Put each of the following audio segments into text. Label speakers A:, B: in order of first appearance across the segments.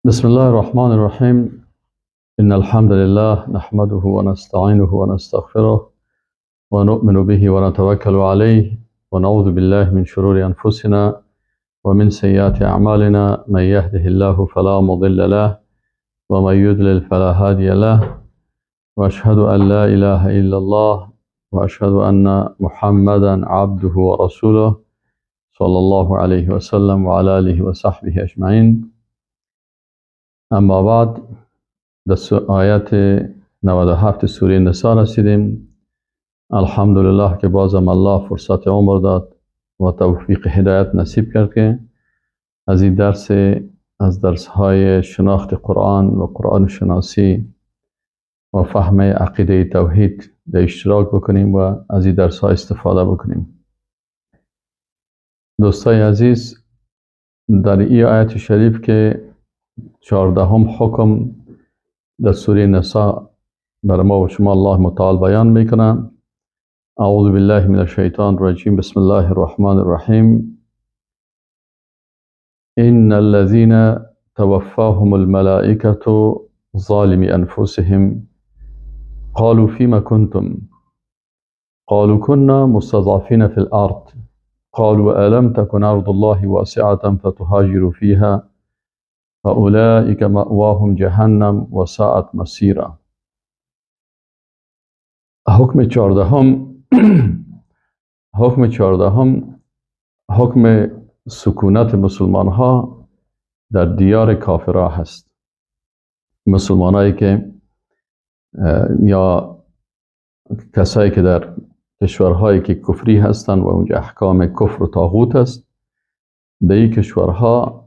A: بسم الله الرحمن الرحیم. ان الحمد لله نحمده ونستعینه ونستغفره ونؤمن به ونتوکل علیه ونعوذ بالله من شرور انفسنا ومن سیئات اعمالنا. من یهده الله فلا مضل له ومن یضلل فلا هادی له، واشهد ان لا اله الا الله واشهد ان محمدا عبده ورسوله صلی الله علیه وسلم وعلى آله وصحبه اجمعین. اما بعد، در آیت 97 سوره نساء رسیدیم. الحمدلله که بازم الله فرصت عمر داد و توفیق هدایت نصیب کرد که از این درس، از درس های شناخت قرآن و قرآن شناسی و فهم عقیده توحید در اشتراک بکنیم و از این درس ها استفاده بکنیم. دوستای عزیز، در این آیت شریف که 14 حکم در سوره نساء بر ما و شما الله متعال بیان میکنه. اعوذ بالله من الشیطان الرجیم. بسم الله الرحمن الرحیم. ان الذين توفاهم الملائكة ظالمي انفسهم قالوا فيما كنتم قالوا كنا مستضعفين في الارض قالوا ألم تكن أرض الله واسعة فتهاجروا فيها فأولئك مأواهم جهنم وساءت مسیرا. حکم 14، حکم 14 حکم سکونت مسلمان ها در دیار کافرها هست. مسلمان هایی که یا کسایی که در کشورهایی که کفری هستند و اونجا احکام کفر و طاغوت است، در این کشورها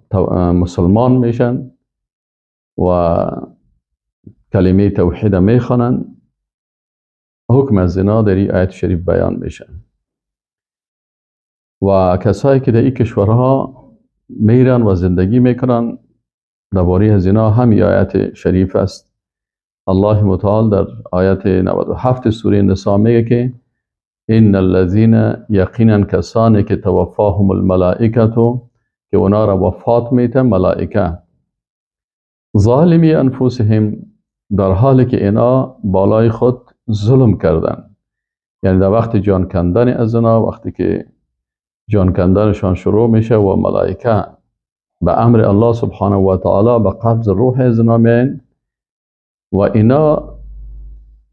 A: مسلمان میشن و کلمه توحید میخوانن. حکم از اینا در این آیت شریف بیان میشن و کسایی که در این کشورها میرن و زندگی میکنن، درباره از اینا هم آیت شریف است. الله متعال در آیت 97 سوره نساء میگه که ان الذین، یقینا کسانی که توفاهم الملائکه، که اونا را وفات میته ملائکه، ظالمی انفسهم، در حالی که اینا بالای خود ظلم کردن. یعنی در وقت جان کندن از اینا، وقتی که جان کندنشان شروع میشه و ملائکه به امر الله سبحانه و تعالی به قبض روح از اینا میان و اینا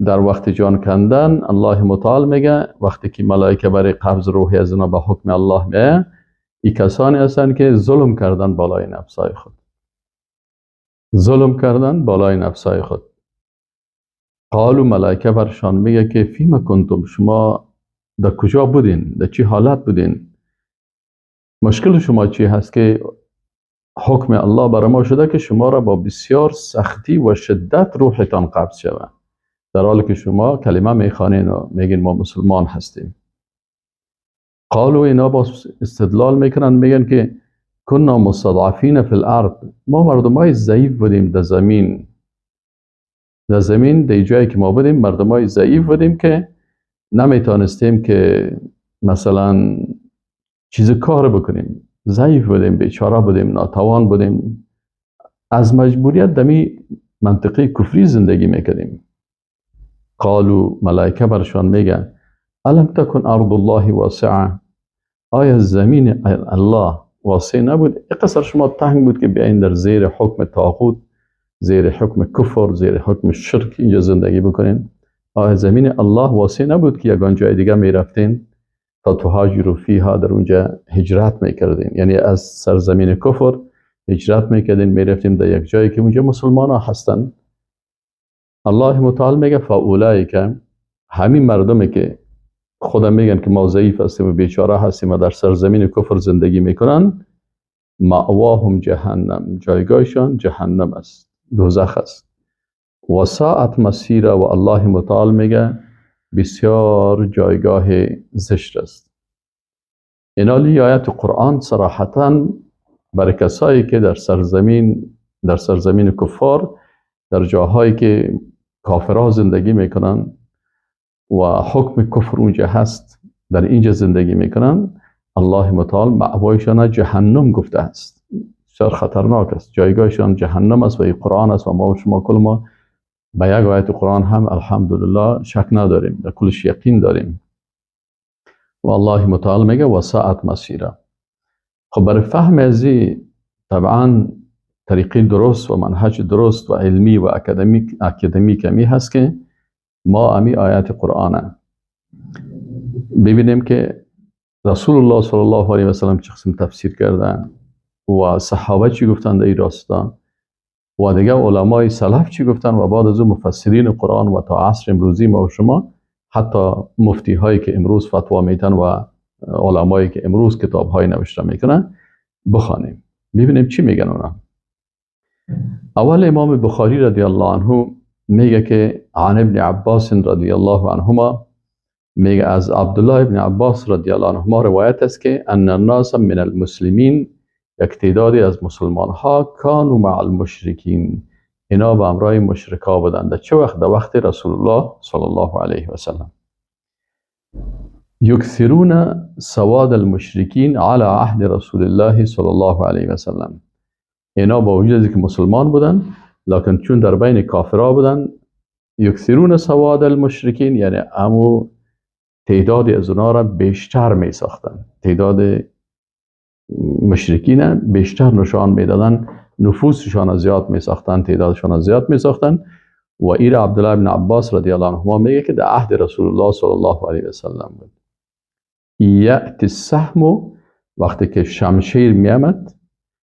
A: در وقت جان کندن، الله متعال میگه وقتی که ملائکه برای قبض روح از اینا به حکم الله میان، این کسانی هستند که ظلم کردن بالای نفسای خود، ظلم کردن بالای نفسای خود. قالو، ملائکه برشان میگه که فیما کنتم، شما در کجا بودین، در چی حالت بودین، مشکل شما چی هست که حکم الله برای ما شده که شما را با بسیار سختی و شدت روحتان قبض شود، در حالی که شما کلمه میخوانین و میگین ما مسلمان هستیم. قالو، اینا با استدلال میکنن، میگن که کنا مستضعفین فی الارض، ما مردمای ضعیف بودیم در زمین، در زمین، در جایی که ما بودیم مردمای ضعیف بودیم که نمیتونستیم که مثلا چیز کار بکنیم، ضعیف بودیم، بیچاره بودیم، ناتوان بودیم، از مجبوریت دمی منطقه کفری زندگی میکردیم. قالو، ملائکه برشان میگن الم تکن ارض الله واسعه، آیا زمین الله واسع نبود؟ اقصر شما تنگ بود که بیاین در زیر حکم طاغوت، زیر حکم کفر، زیر حکم شرک اینجا زندگی بکنین؟ آیا زمین الله واسع نبود که یگان جای دیگه میرفتین تا تهاجروا فیها، در اونجا هجرت میکردین، یعنی از سرزمین کفر هجرت میکردین، میرفتیم در یک جایی که اونجا مسلمان ها هستن. الله متعال میگه فاولئک، همین مردمی که خدا میگن که ما ضعیف هستیم و بیچاره هستیم و در سرزمین کفر زندگی میکنن، مأواهم جهنم، جایگاهشان جهنم است، دوزخ است. و ساعت مسیره، و الله متعال میگه بسیار جایگاه زشت است. اینا آیت قرآن صراحتا برای کسایی که در سرزمین کفار، در جاهایی که کافرها زندگی میکنن و حکم کفر اونجا هست، در اینجا زندگی میکنن، الله متعال مأوایشان جهنم گفته است. بسیار خطرناک است. جایگاهشان جهنم است و این قرآن است و ما و شما کل ما به یک آیت قرآن هم الحمدلله شک نداریم، در کلش یقین داریم. و الله متعال میگه و ساعت مسیره. خب برای فهم از طبعا طریقی درست و منهج درست و علمی و اکادمیک امی هست که ما امی آیات قرآن ببینیم که رسول الله صلی الله علیه و سلم چه قسم تفسیر کردن و صحابه چی گفتن در این راستا و دیگه علمای سلف چی گفتن و بعد از اون مفسرین قرآن و تا عصر امروزی ما و شما، حتی مفتی هایی که امروز فتوا میتن و علمایی که امروز کتاب های نوشته میکنن بخوانیم ببینیم چی میگن اونا. اول امام بخاری رضی الله عنه میگه که عن ابن عباس رضی الله عنهما، میگه از عبدالله ابن عباس رضی الله عنهما روایت است که ان الناس من المسلمین، یک تعدادی از مسلمان ها، کانوا مع المشرکین، اینا به همراه مشرکا بودند. در چه وقت؟ در وقت رسول الله صلی الله علیه و سلم. یکثرون سواد المشرکین علی عهد رسول الله صلی الله علیه و سلم. اینا با وجود از اینکه مسلمان بودن، لکن چون در بین کافرها بودن، یکثرون سواد المشرکین یعنی امو تعدادی از اونا را بیشتر می ساختن، تعداد مشرکین بیشتر نشان میدادن، نفوسشان زیاد می ساختن، تعدادشان زیاد می ساختن. و ایر عبدالله بن عباس رضی الله عنهما میگه که در عهد رسول الله صلی الله علیه و سلم بود. یأتی السهم، وقتی که شمشیر میامد،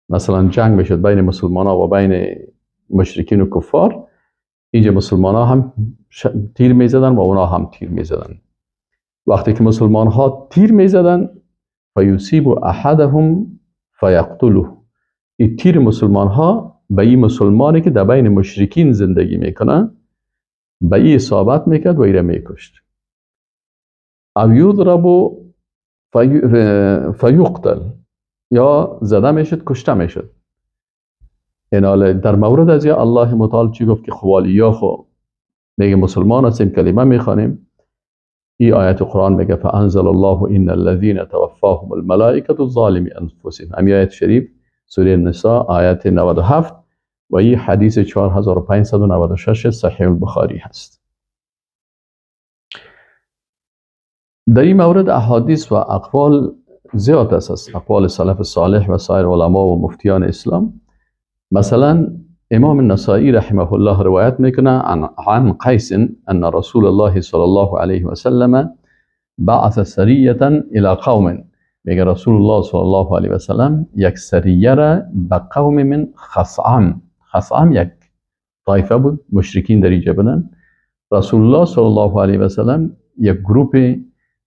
A: مثلا جنگ میشد بین مسلمان ها و بین مشرکین و کفار، اینجا مسلمان ها هم تیر میزدن و اونا هم تیر میزدن. وقتی که مسلمان ها تیر میزدن، فیصیب احدهم فیقتله، این تیر مسلمان ها به این مسلمانی که در بین مشرکین زندگی میکنه به این اصابت میکرد و ایره میکشت. او یضرب فیقتل، یا زده میشد کشته میشد. ایناله در مورد از یا الله متعال چی گفت که خوالی خو میگه مسلمان هستیم، کلمه میخوانیم. ای آیت قرآن میگه فانزل الله ان الذين توفاهم الملائکه ظالمی انفسهم. امی آیت شریف سوره النساء آیت 97 و این حدیث 4596 صحیح البخاری هست. در این مورد احادیث و اقوال زیاد است، اقوال سلف صالح و سایر علما و مفتیان اسلام. مثلا امام النسائی رحمه الله روایت میکنه عن قیس ان رسول الله صلی الله علیه و سلم بعث سریه الى قوم، میگه رسول الله صلی الله علیه و سلم یک سریه را به قوم من خثعم، خثعم یک طایفه بود، مشرکین در اینجا بودن. رسول الله صلی الله علیه و سلم یک گروپ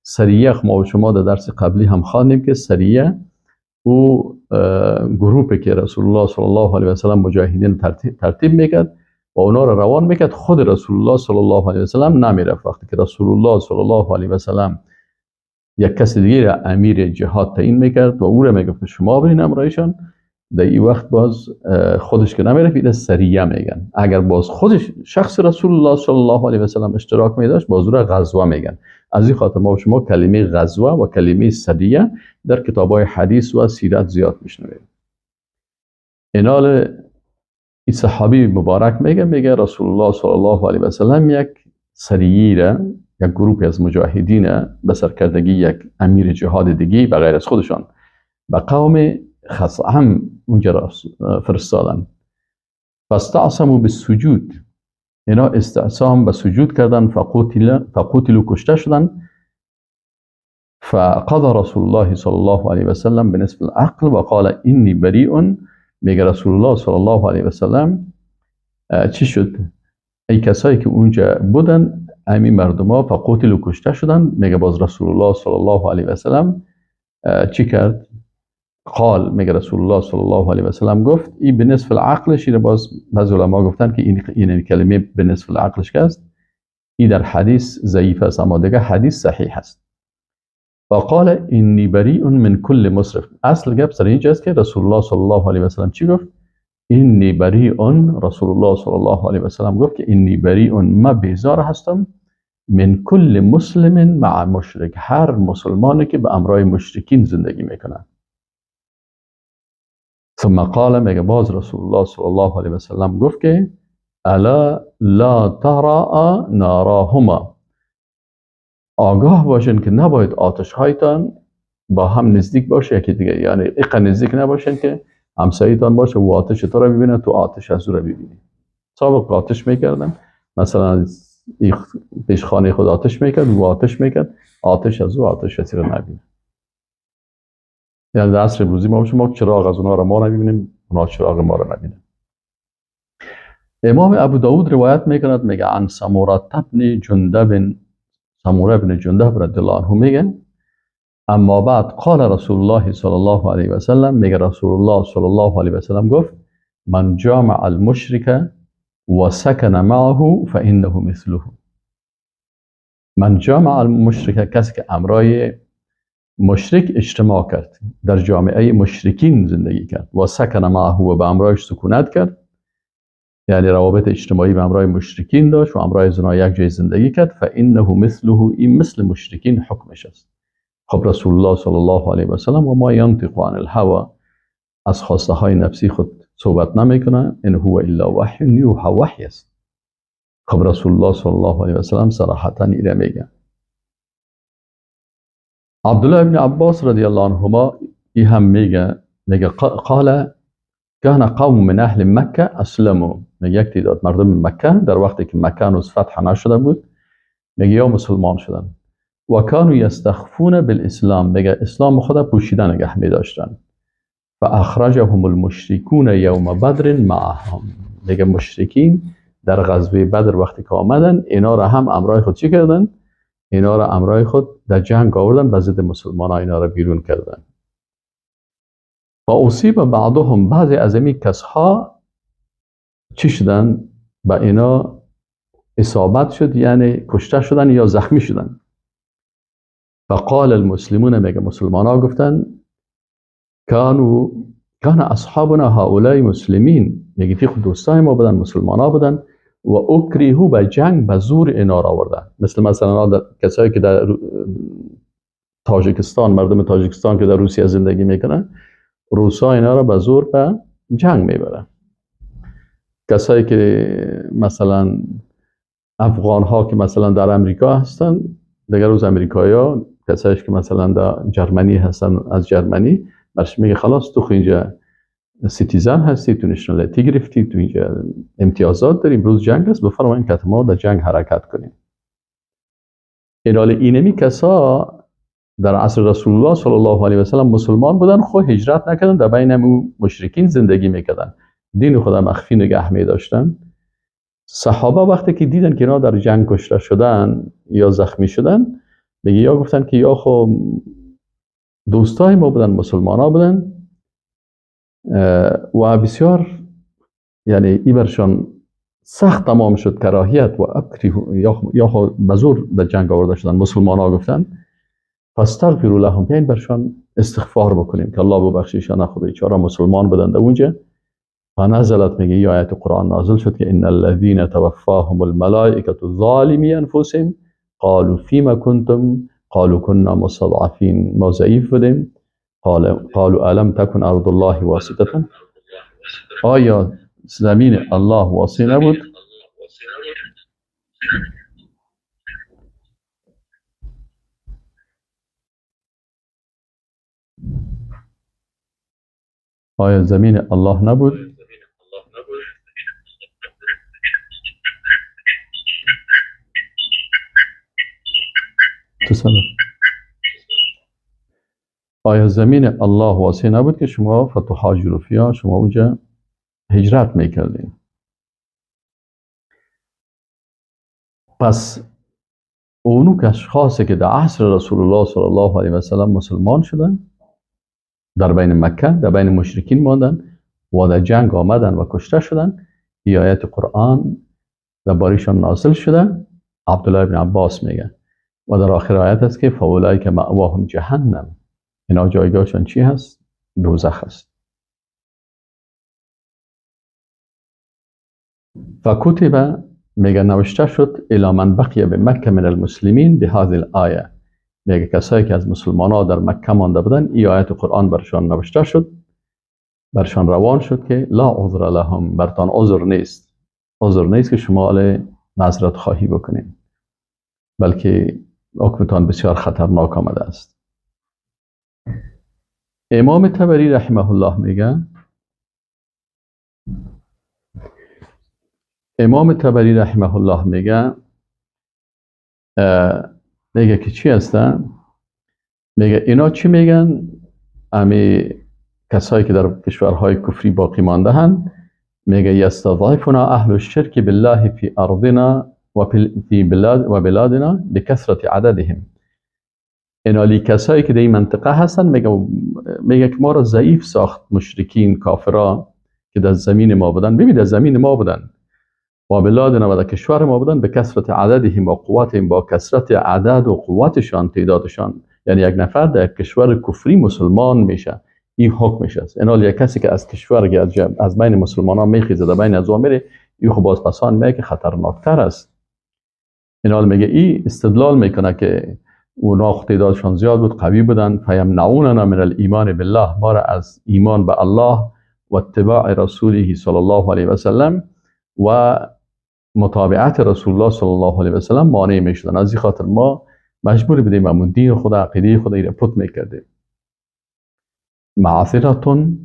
A: سریه، ما و شما در درس قبلی هم خواندیم که سریه او گروپی که رسول الله صلی الله علیه و سلم مجاهدین ترتیب میکرد و اونا را روان میکرد، خود رسول الله صلی الله علیه و سلم نمیرفت. وقتی که رسول الله صلی الله علیه و سلم یک کس دیگه را امیر جهاد تعیین میکرد و او را میگفت شما برین امرایشان، در این وقت باز خودش که نمیرفت، این سریه میگن. اگر باز خودش شخص رسول الله صلی الله علیه و سلم اشتراک میداشت، باز او را غزوه میگن. از این خاطر ما شما کلمه غزوه و کلمه سریه در کتاب‌های حدیث و سیرت زیاد میشنویم. اینال این صحابی مبارک میگه رسول الله صلی الله علیه و سلم یک سریه را، یک گروه از مجاهدین به سرکردگی یک امیر جهاد دیگه به غیر از خودشان به قوم خثعم اونجا را فرستادن. فاستعصموا بالسجود، اینا استعصام به سجود کردن، فقتلوا کشته شدن. فقضى رسول الله صلی الله علیه و سلم بنصف العقل و قال انی بریء. میگه رسول الله صلی الله علیه و سلم چی شد؟ ای کسایی که اونجا بودن همین مردم ها فقتلوا کشته شدن. میگه باز رسول الله صلی الله علیه و سلم چی کرد؟ قال، میگه رسول الله صلی الله علیه و سلم گفت این به نصف العقلش، اینو باز بعضی علما گفتن که این کلمه به نصف العقلش که است این در حدیث ضعیف است، اما دیگه حدیث صحیح است. و قال انی بریء من کل مسرف. اصل گپ سر اینجاست که رسول الله صلی الله علیه و سلم چی گفت؟ انی بریء. رسول الله صلی الله علیه و سلم گفت که انی بریء، ما بیزار هستم، من کل مسلم مع مشرک، هر مسلمانی که به امرای مشرکین زندگی میکنن. ثم قال، میگه باز رسول الله صلی الله علیه و سلم گفت که الا لا تراء ناراهما، آگاه باشین که نباید آتش هایتان با هم نزدیک باشه یکی دیگه، یعنی اینقدر نزدیک نباشین که همسایه‌تان باشه و آتش تو را ببینه تو آتش از او را ببینی. سابق آتش میکردن، مثلا پیش خانه خود آتش میکرد و آتش میکرد، آتش از او آتش از را نبینه. یعنی در عصر امروزی ما شما چراغ از اونها را ما نبینیم، اونها چراغ ما را نبینن. امام ابو داود روایت میکند، میگه عن سموره بن جندب، سموره بن جندب رضی الله عنه میگه اما بعد قال رسول الله صلی الله علیه و سلم، میگه رسول الله صلی الله علیه و سلم گفت من جامع المشرک و سکن معه فانه مثله. من جامع المشرک، کسی که امرای مشرک اجتماع کرد، در جامعه مشرکین زندگی کرد، و سکن معه و به امرایش سکونت کرد، یعنی روابط اجتماعی به امرای مشرکین داشت و امرای زنا یک جای زندگی کرد، فانه مثله، این مثل مشرکین حکمش است. خب رسول الله صلی الله علیه و سلم و ما ینطق عن الهوى، از خواسته های نفسی خود صحبت نمیکنه، ان هو الا وحی یوحى، وحی است. خب رسول الله صلی الله علیه و سلم صراحتا ایره میگه. عبدالله ابن عباس رضی الله عنهما ای هم میگه، میگه قال کان قوم من اهل مکه اسلموا، میگه یک تعداد مردم مکه در وقتی که مکه هنوز فتح نشده بود، میگه یا مسلمان شدن، و کانوا یستخفون بالاسلام، میگه اسلام خود پوشیده نگه میداشتن، فاخرجهم المشرکون یوم بدر معهم، میگه مشرکین در غزوه بدر وقتی که آمدن اینا را هم امرای خود چی کردن؟ اینا را امرای خود در جنگ آوردن و ضد مسلمان ها اینا را بیرون کردن. و اصیب بعضهم، بعضی از این کسها چی شدن؟ به اینا اصابت شد، یعنی کشته شدن یا زخمی شدن. فقال المسلمون، میگه مسلمان ها گفتن کان اصحابنا هؤلاء مسلمین، میگه فی خود دوستای ما بودن، مسلمان ها بودن، و اکریهو، به جنگ به زور اینا را آوردن. مثل مثلا کسایی که در تاجیکستان، مردم تاجیکستان که در روسیه زندگی میکنن، روسا اینا را به زور به جنگ میبرن. کسایی که مثلا افغان ها که مثلا در امریکا هستن، دیگر روز امریکایی ها، کسایی که مثلا در جرمنی هستن، از جرمنی برش میگه خلاص تو اینجا citizen هستی، تو nationality گرفتی، تو اینجا امتیازات داری، امروز جنگ است، بفرمایید که ما در جنگ حرکت کنیم. اینمی کسا در عصر رسول الله صلی الله علیه و سلم مسلمان بودن، خو هجرت نکردن، در بین مشرکین زندگی میکردن، دین خدا مخفی نگه میداشتن. صحابه وقتی که دیدن که اینا در جنگ کشته شدن یا زخمی شدن، میگه یا گفتن که یا خو دوستای ما بودن، مسلمان ها بودن، و بسیار یعنی ای برشان سخت تمام شد کراهیت و اکری، یا خو به زور در جنگ آورده شدن. مسلمان ها گفتن فاستغفروا لهم، بیاین برشان استغفار بکنیم که الله ببخشیشان، خب بیچاره مسلمان بودن در اونجا. فنزلت، میگه ای آیت قرآن نازل شد که ان الذين توفاهم الملائکه ظالمی انفسهم قالوا فيما كنتم قالوا كنا مستضعفين، ما ضعیف بودیم. قالوا الم تكن ارض الله واسعه، آیا زمین الله واسع نبود؟ آیا زمین الله نبود؟ آیا زمین الله واسع نبود که شما فتحاجروا فیها، شما اونجا هجرت میکردین؟ پس اونو که اشخاصی که در عصر رسول الله صلی الله علیه و سلم مسلمان شدن، در بین مکه، در بین مشرکین ماندن و در جنگ آمدن و کشته شدن، ای آیت قرآن در بارشان نازل شده. عبدالله بن عباس میگه و در آخر آیت است که فاولئک مأواهم جهنم، اینا جایگاهشان چی هست؟ دوزخ است. فکتب، میگه نوشته شد الی من بقی به مکه من المسلمین بهذه الآیه، میگه کسایی که از مسلمان ها در مکه مانده بودن ای آیت قرآن برشان نوشته شد. برشان روان شد که لا عذر لهم، برتان عذر نیست، عذر نیست که شما معذرت خواهی بکنید، بلکه حکمتان بسیار خطرناک آمده است. امام طبری رحمه الله میگه، امام طبری رحمه الله میگه، میگه که چی هستن؟ میگه اینا چی میگن؟ امی کسایی که در کشورهای کفری باقی مانده هن، میگه یستضعفنا اهل الشرک بالله فی ارضنا و فی بلاد و بلادنا بکثرت عددهم. اینالی کسایی که در این منطقه هستن، میگه که ما را ضعیف ساخت مشرکین کافرا که در زمین ما بودن. ببین در زمین ما بودن و بلادنا و در کشور ما بودن، به کثرت عددهم و قوتهم، با کثرت عدد و قوتشان، تعدادشان. یعنی یک نفر در کشور کفری مسلمان میشه، این حکمش است. اینال یک کسی که از کشور از بین مسلمان ها میخیزه در بین از میره، این خب باز پسان میگه که خطرناکتر است. اینال میگه این استدلال میکنه که اونا تعدادشان زیاد بود، قوی بودن، فیمنعوننا من الایمان بالله، ما را از ایمان به الله و اتباع رسوله صلی الله علیه و سلم و متابعت رسول الله صلی الله علیه و سلم مانع میشدن. از این خاطر ما مجبور بودیم همون دین خود، عقیده خود را پت میکردیم. معذرتون،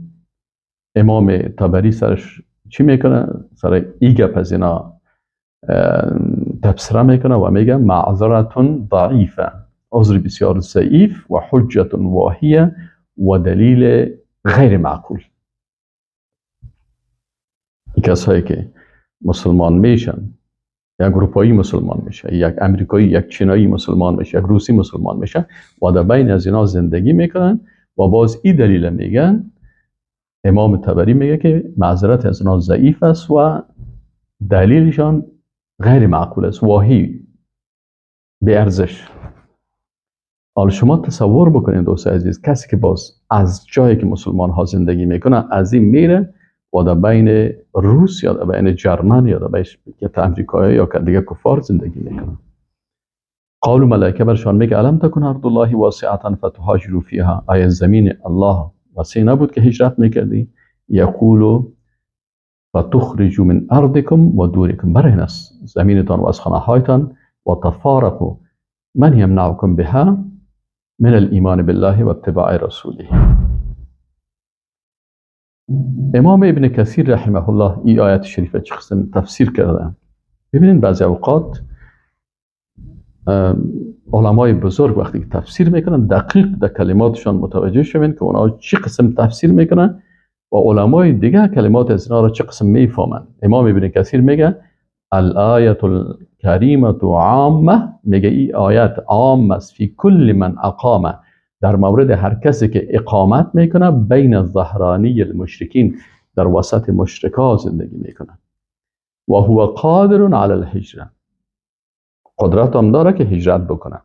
A: امام طبری سرش چی میکنه؟ سر ای گپ از اینا تبصره میکنه و میگه معذرتون ضعیفه، عذر بسیار ضعیف و حجت واهیه و دلیل غیر معقول. این کسایی که مسلمان میشن، یک اروپایی مسلمان میشه، یک امریکایی، یک چینایی مسلمان میشه، یک روسی مسلمان میشه و در بین از اینا زندگی میکنن و باز این دلیل میگن. امام طبری میگه که معذرت از اینا ضعیف است و دلیلشان غیر معقول است، واهی، بی ارزش. حالا شما تصور بکنید دوست عزیز، کسی که باز از جایی که مسلمان ها زندگی میکنن از این میره و در بین روس یا در بین جرمن یا در بین امریکایی یا دیگه کفار زندگی میکنن. قالوا ملائکه برشان میگه الم تکن ارض الله واسعه فتهاجروا فیها، آیا زمین الله واسع نبود که هجرت میکردی؟ یقول فتخرجوا من ارضکم و دورکم، برهن از زمینتان و از خانه هایتان، و تفارقوا من یمنعکم بها من الایمان بالله و اتباع رسوله. امام ابن کثیر رحمه الله این آیت شریفه چه قسم تفسیر کرده. ببینید بعضی اوقات علمای بزرگ وقتی که تفسیر میکنن دقیق در کلماتشان متوجه شوین که اونها چه قسم تفسیر میکنن و علمای دیگه کلمات از اینا را چه قسم میفهمن. امام ابن کثیر میگه الآیة الکریمة عامه، میگه این آیت عام است، فی کل من اقامه، در مورد هر کسی که اقامت میکنه، بین الظهرانی المشرکین، در وسط مشرکا زندگی میکنه، و هو قادر علی الهجره، قدرت هم داره که هجرت بکنه،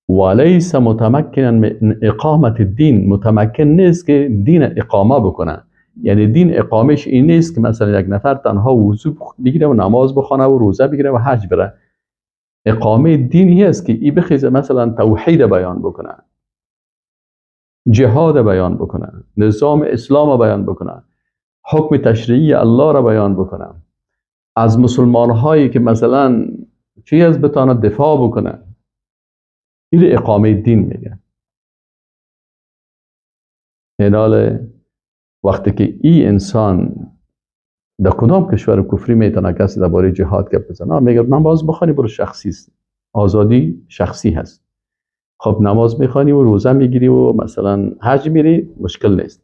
A: و لیس متمکنا من اقامت الدین، متمکن نیست که دین اقامه بکنه. یعنی دین اقامش این نیست که مثلا یک نفر تنها وضو بگیره و نماز بخونه و روزه بگیره و حج بره. اقامه دینی است که ای بخیزه مثلا توحید بیان بکنه، جهاد بیان بکنه، نظام اسلام بیان بکنه، حکم تشریعی الله را بیان بکنه، از مسلمان هایی که مثلا چی از بتانه دفاع بکنه. این اقامه دین میگه. اینال وقتی که این انسان در کدام کشور کفری میتونه کسی درباره جهاد گپ بزنه؟ میگه نماز بخوانی برو شخصی است، آزادی شخصی هست. خب نماز میخوانی و روزه میگیری و مثلا حج میری، مشکل نیست.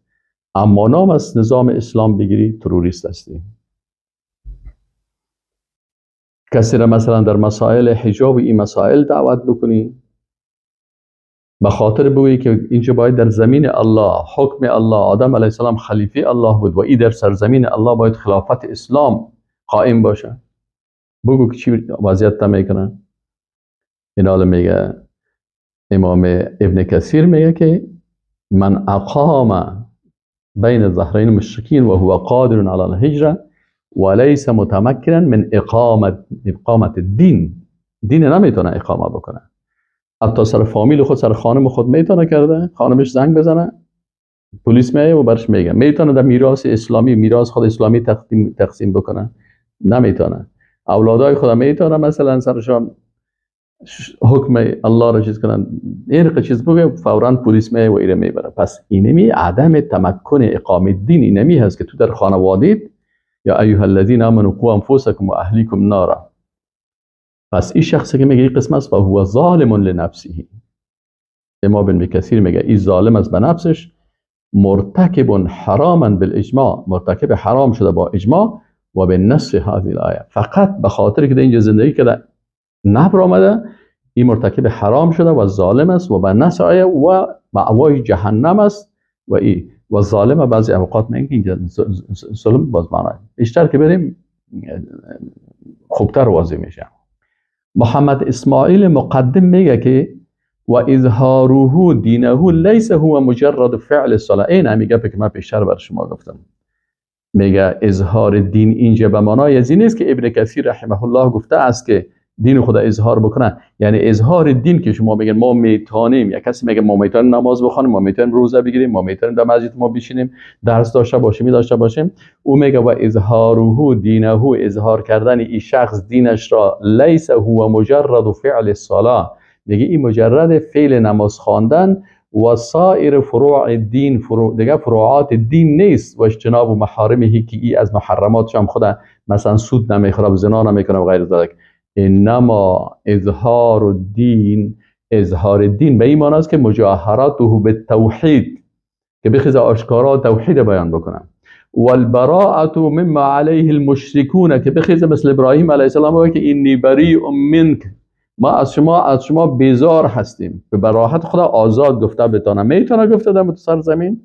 A: اما نام از نظام اسلام بگیری، تروریست هستی. کسی را مثلا در مسائل حجاب و این مسائل دعوت بکنی، به خاطر بگویی که اینجا باید در زمین الله، حکم الله، آدم علیه السلام خلیفه الله بود و این در سرزمین الله باید خلافت اسلام قائم باشه. بگو که چی وضعیت تا میکنه. این حال میگه امام ابن کثیر میگه که من اقام بین الظهرین المشرکین و هو قادر علی الهجره وليس متمکنا من اقامت الدین، دین نمیتونه اقامه بکنه. حتی سر فامیل خود، سر خانم خود میتونه کرده، خانمش زنگ بزنه پلیس میایه و برش میگه. میتونه در میراث اسلامی، میراث خود اسلامی تقسیم بکنه؟ نمیتونه. اولادای خود میتونه مثلا سرشان حکم الله را چیز کنن، این چیز بگه فورا پلیس میایه و ایره میبره. پس اینمی عدم تمکن اقامه دین اینمی هست که تو در خانوادیت، یا ایها الذین آمنوا قوا انفسکم و اهلیکم نارا. پس این شخصی که میگه این قسم است و هو ظالم لنفسه، امام ابن کثیر میگه این ظالم است به نفسش، مرتکب حراما بالاجماع، مرتکب حرام شده با اجماع و به نص هذه الآیه. فقط به خاطر که در اینجا زندگی کرده نبر آمده، این مرتکب حرام شده و ظالم است و به نص آیه و مأوای جهنم است. و ای و ظالم بعضی اوقات میگن اینجا ظلم باز معنی بیشتر که بریم خوبتر واضح میشه. محمد اسماعیل مقدم میگه که و اظهاره دینه لیس هو مجرد فعل الصلاه. این همی گپی که من پیشتر بر شما گفتم، میگه اظهار دین اینجا به معنای از این نیست که ابن کثیر رحمه الله گفته است که دین خدا اظهار بکنه. یعنی اظهار دین که شما میگن ما میتونیم، یا کسی میگه ما میتونیم نماز بخوانیم، ما میتونیم روزه بگیریم، ما میتونیم در مسجد ما بشینیم درس داشته باشیم، داشته باشیم، او میگه و اظهاره دینه، اظهار کردن این شخص دینش را، لیس هو مجرد فعل الصلاه، میگه این مجرد فعل نماز خواندن و سایر فروع دین، دیگه فروعات دین نیست، و اجتناب و محارمه که ای از محرماتش هم خدا مثلا سود نمیخوره و زنا نمیکنه و غیر ذلک. انما اظهار الدین، اظهار دین به این معنی است که مجاهراته بالتوحید، که بخیز آشکارا توحید بیان بکنم، والبراءة مما علیه المشرکون، که بخیز مثل ابراهیم علیه السلام که انی بریء منک، ما از شما بیزار هستیم، به براحت خدا آزاد گفته بتانه، میتونه گفته در سرزمین.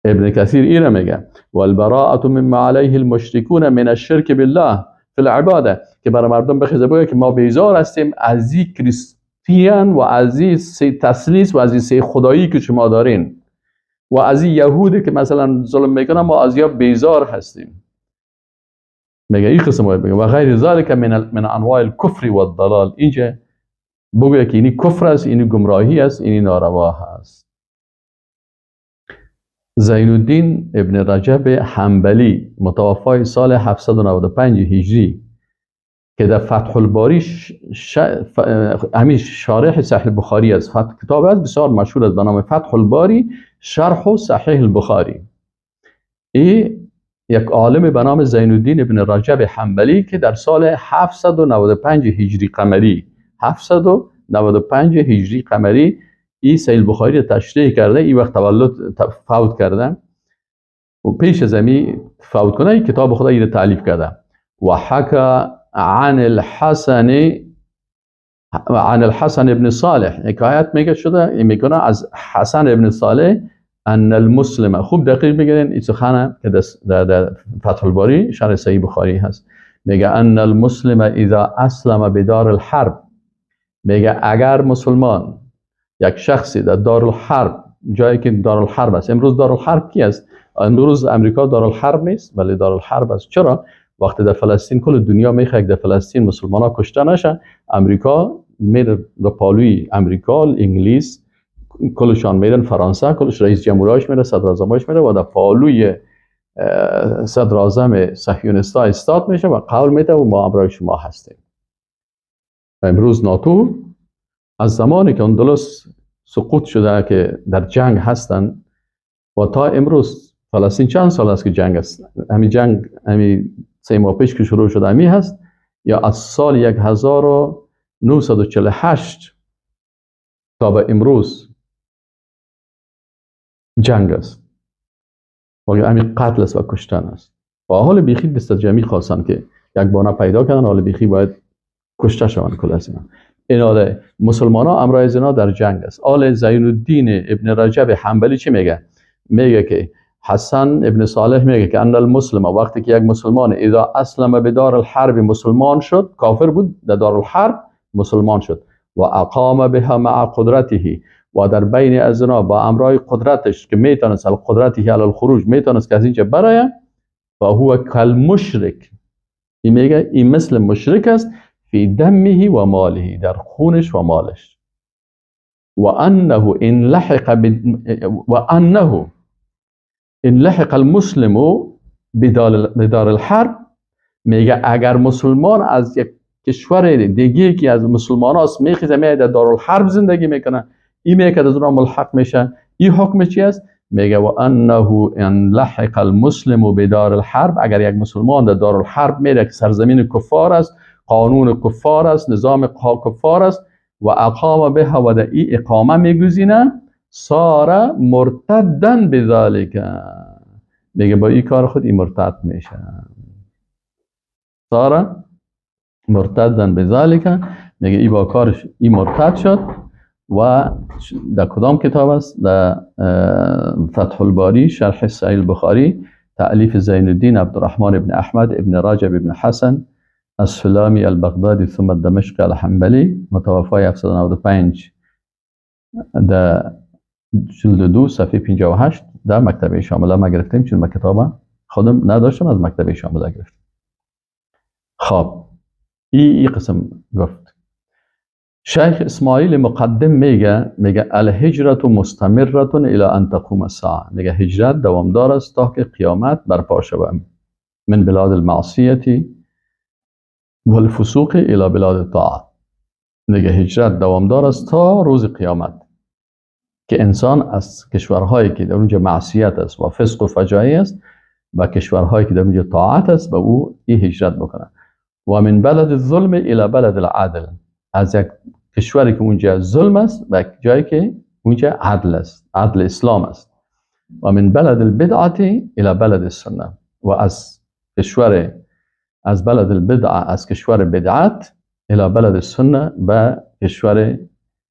A: ابن کثیر اینو میگه والبراءة مما علیه المشرکون من الشرک بالله فی العباده، که برای مردم بخیزه بگه که ما بیزار هستیم از این کریستیان و از این تثلیث و از این سه خدایی که شما دارین و از این یهودی که مثلا ظلم میکنن، ما از یا بیزار هستیم. میگه این قسم باید بگه و غیر ذلک من انواع الکفر والضلال. اینجا بگه که اینی کفر است، اینی گمراهی است، اینی ناروا هست. زین الدین ابن رجب حنبلی متوفای سال 795 هجری که در فتح الباری همین شارح صحیح البخاری است، کتاب است بسیار مشهور است به نام فتح الباری شرح صحیح البخاری. ای یک عالم به نام زین الدین ابن رجب حنبلی که در سال 795 هجری قمری، 795 هجری قمری ای صحیح البخاری را تشریح کرده. ای وقت تولد فوت کرده و پیش از امی فوت کنه ای کتاب خدا ای را تألیف کرده. و حکا عن الحسن ابن صالح، حکایت میگه شده میکنه از حسن ابن صالح ان المسلم، خوب دقیق بگیرین این سخنه که در فتح الباری شرح صحیح بخاری هست، میگه ان المسلم اذا اسلم بدار الحرب، میگه اگر مسلمان یک شخصی در دارالحرب، جایی که دارالحرب است، امروز دارالحرب کی است؟ امروز امریکا دارالحرب نیست ولی دارالحرب است. چرا؟ وقتی در فلسطین کل دنیا میخواد در فلسطین مسلمان ها کشته نشن، امریکا میره در پالوی امریکا، انگلیس کلشان میرن، فرانسه کلش رئیس جمهورش میره، صدر اعظمش میره و در پالوی صدر اعظم صهیونیست‌ها استاد میشه و قول میده و ما همراه شما هستیم. و امروز ناتو از زمانی که اندلس سقوط شده که در جنگ هستن و تا امروز فلسطین چند سال است که جنگ است، همین جنگ همین 3 ماه پیش که شروع شده همی هست، یا از سال 1948 تا به امروز جنگ است و همین قتل است و کشتن است. و حال بیخی دست جمعی خواستن که یک بانه پیدا کردن، حال بیخی باید کشته شوند کل از اینا. این حال مسلمان ها امرای زنا در جنگ است. آل زین الدین ابن رجب حنبلی چی میگه؟ میگه که حسن ابن صالح میگه که ان المسلم، وقتی که یک مسلمان اذا اسلم به دار الحرب مسلمان شد، کافر بود در دار الحرب مسلمان شد، و اقام بها مع قدرته، و در بین از اینا با امرای قدرتش که میتونست قدرته علی الخروج، میتونست که از اینجا برایه، و هو کالمشرک، این میگه این مثل مشرک است، فی دمه و ماله، در خونش و مالش. و انه ان لحق و انه ان لحق المسلم بدار الحرب، میگه اگر مسلمان از یک کشور دیگه که از مسلمان هاست میخیزه میاد در دارالحرب زندگی میکنه، این میگه از اونها ملحق میشه، این حکم چی است؟ میگه و انه ان لحق المسلم بدار الحرب، اگر یک مسلمان در دارالحرب میره که سرزمین کفار است، قانون کفار است، نظام کفار است، و اقام بها و در این اقامه میگزینه، صار مرتدا بذلک، میگه با این کار خود این مرتد میشه، صار مرتدا بذلک، میگه این با کارش این مرتد شد. و در کدام کتاب است؟ در فتح الباری شرح صحیح البخاری تألیف زین الدین عبدالرحمن ابن احمد ابن رجب ابن حسن السلامی البغدادی ثم الدمشقی الحنبلی، متوفای 795، در جلد 2 صفحه 58 در مکتبه شامله ما گرفتیم، چون ما کتاب خودم نداشتم از مکتبه شامله گرفتم. خب ای قسم گفت. شیخ اسماعیل مقدم میگه الهجرت مستمرة الى ان تقوم الساعه، میگه هجرت دوامدار است تا که قیامت برپا شود، من بلاد المعصیه والفسوق الى بلاد الطاعه، میگه هجرت دوامدار است تا روز قیامت، که انسان از کشورهایی که در اونجا معصیت است و فسق و فجایع است و کشورهایی که در اونجا طاعت است به او این هجرت بکنه. و من بلد الظلم الى بلد العدل، از یک کشوری که اونجا ظلم است و یک جایی که اونجا عدل است، عدل اسلام است. و من بلد البدعه الى بلد السنه، و از کشور، از بلد البدعه، از کشور بدعت الى بلد السنه، به کشور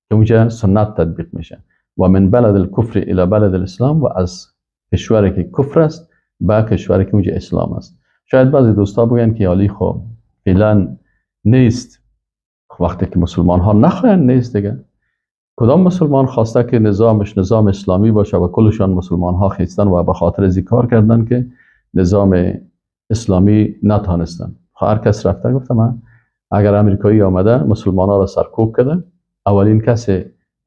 A: که اونجا سنت تطبیق میشه. و من بلد الکفر الى بلد الاسلام، و از کشوری که کفر است به کشوری که اونجا اسلام است. شاید بعضی دوستا بگن که عالی خب فعلا نیست، وقتی که مسلمان ها نخواهند نیست دیگه. کدام مسلمان خواسته که نظامش نظام اسلامی باشه و کلشان مسلمان ها خیستن و به خاطر ازی کار کردن که نظام اسلامی نتانستن. هر کس رفته گفته من اگر امریکایی آمده مسلمان ها را سرکوب کرده، اولین کس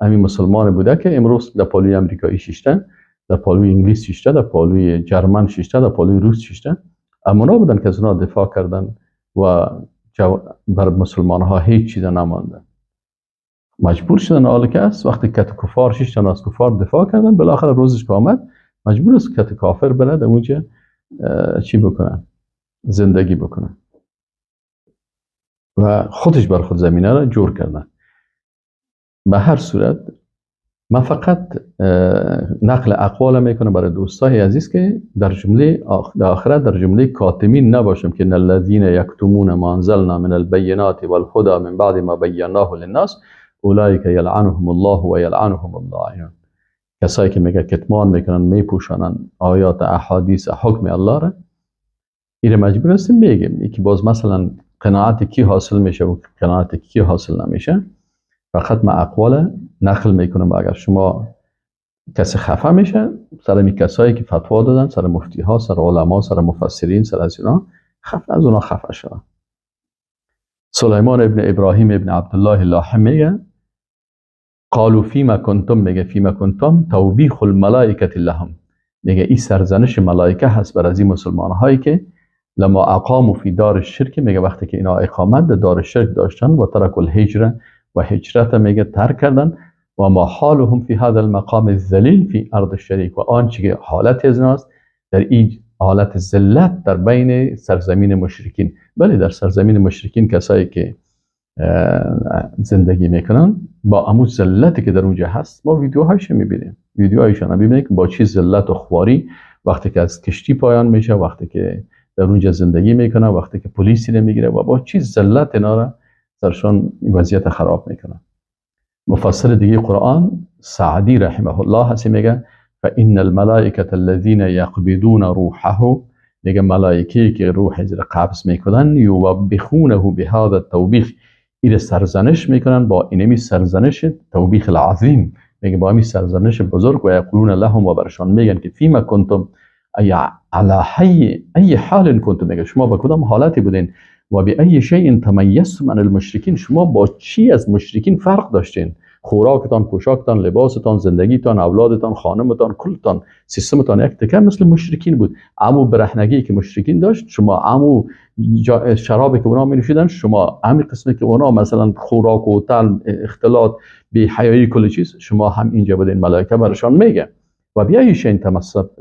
A: همین مسلمان بوده که امروز در پالوی امریکایی شیشته، در پالوی انگلیس شیشته، در پالوی جرمن شیشته، در پالوی روس شیشته، اما اونا بودن که از اونا دفاع کردن و بر مسلمان ها هیچ چیز نمانده. مجبور شدن حال که است وقتی که کفار شیشتن از کفار دفاع کردن، بالاخره روزش که آمد مجبور است که کافر بره در اونجا چی بکنن، زندگی بکنن و خودش بر خود زمینه را جور کردن. به هر صورت من فقط نقل اقوال میکنم برای دوستای عزیز که در جمله در آخرت در جمله کاتمین نباشم که ان الذين یکتمون ما انزلنا من البینات والهدى من بعد ما بیناه للناس اولئک یلعنهم الله و یلعنهم اللاعنون. کسایی که میگه کتمان میکنن، میپوشانن آیات احادیث حکم الله را، این مجبور هستیم بگیم. یکی باز مثلا قناعت کی حاصل میشه و قناعت کی حاصل نمیشه، فقط من اقوال نقل میکنم. اگر شما کسی خفه میشه سر می کسایی که فتوا دادن، سر مفتی ها، سر علما، سر مفسرین، سر از اینا خفه، از اونا خفه شد. سلیمان ابن ابراهیم ابن عبدالله لاحم میگه قالوا فیما کنتم، میگه فیما کنتم توبیخ الملائکه لهم، میگه این سرزنش ملائکه هست بر از این مسلمان هایی که لما اقاموا فی دار الشرک، میگه وقتی که اینا اقامت در دار الشرک داشتن و ترک الهجره و هجرت میگه ترک کردن، و ما حالهم فی هذا المقام الذلیل فی ارض الشریک، و آنچه که حالت از ایناست در این حالت ذلت در بین سرزمین مشرکین. بله در سرزمین مشرکین کسایی که زندگی میکنن با امو ذلتی که در اونجا هست، ما ویدیوهایش میبینیم، ویدیوهایشان میبینیم که با چی ذلت و خواری وقتی که از کشتی پایان میشه، وقتی که در اونجا زندگی میکنه، وقتی که پلیسی نمیگیره و با چی ذلت اینا را سرشون وضعیت خراب میکنه. مفسر دیگه قرآن سعدی رحمه الله هستی میگه فإن الملائکة الذین یقبضون روحه، میگه ملائکه که روح زیر قبض میکنن، یوبخونه بهذا التوبیخ، ایره سرزنش میکنن با اینمی سرزنش توبیخ العظیم، میگه با اینمی سرزنش بزرگ، و یقولون لهم، و برشان میگن که فیما کنتم ای علی حی ای حال کنتم، میگه شما با کدام حالتی بودین، و به ای شیء تمیزتم عن المشرکین، شما با چی از مشرکین فرق داشتین، خوراکتان، پوشاکتان، لباستان، زندگیتان، اولادتان، خانمتان، کلتان، سیستمتان یک تکه مثل مشرکین بود. امو برهنگی که مشرکین داشت شما، امو شرابی که اونا می نوشیدن شما، همین قسمی که اونا مثلا خوراک و تل، اختلاط، بی حیایی، کل چیز شما هم اینجا بودین. ملائکه برشان میگه و بأي شيء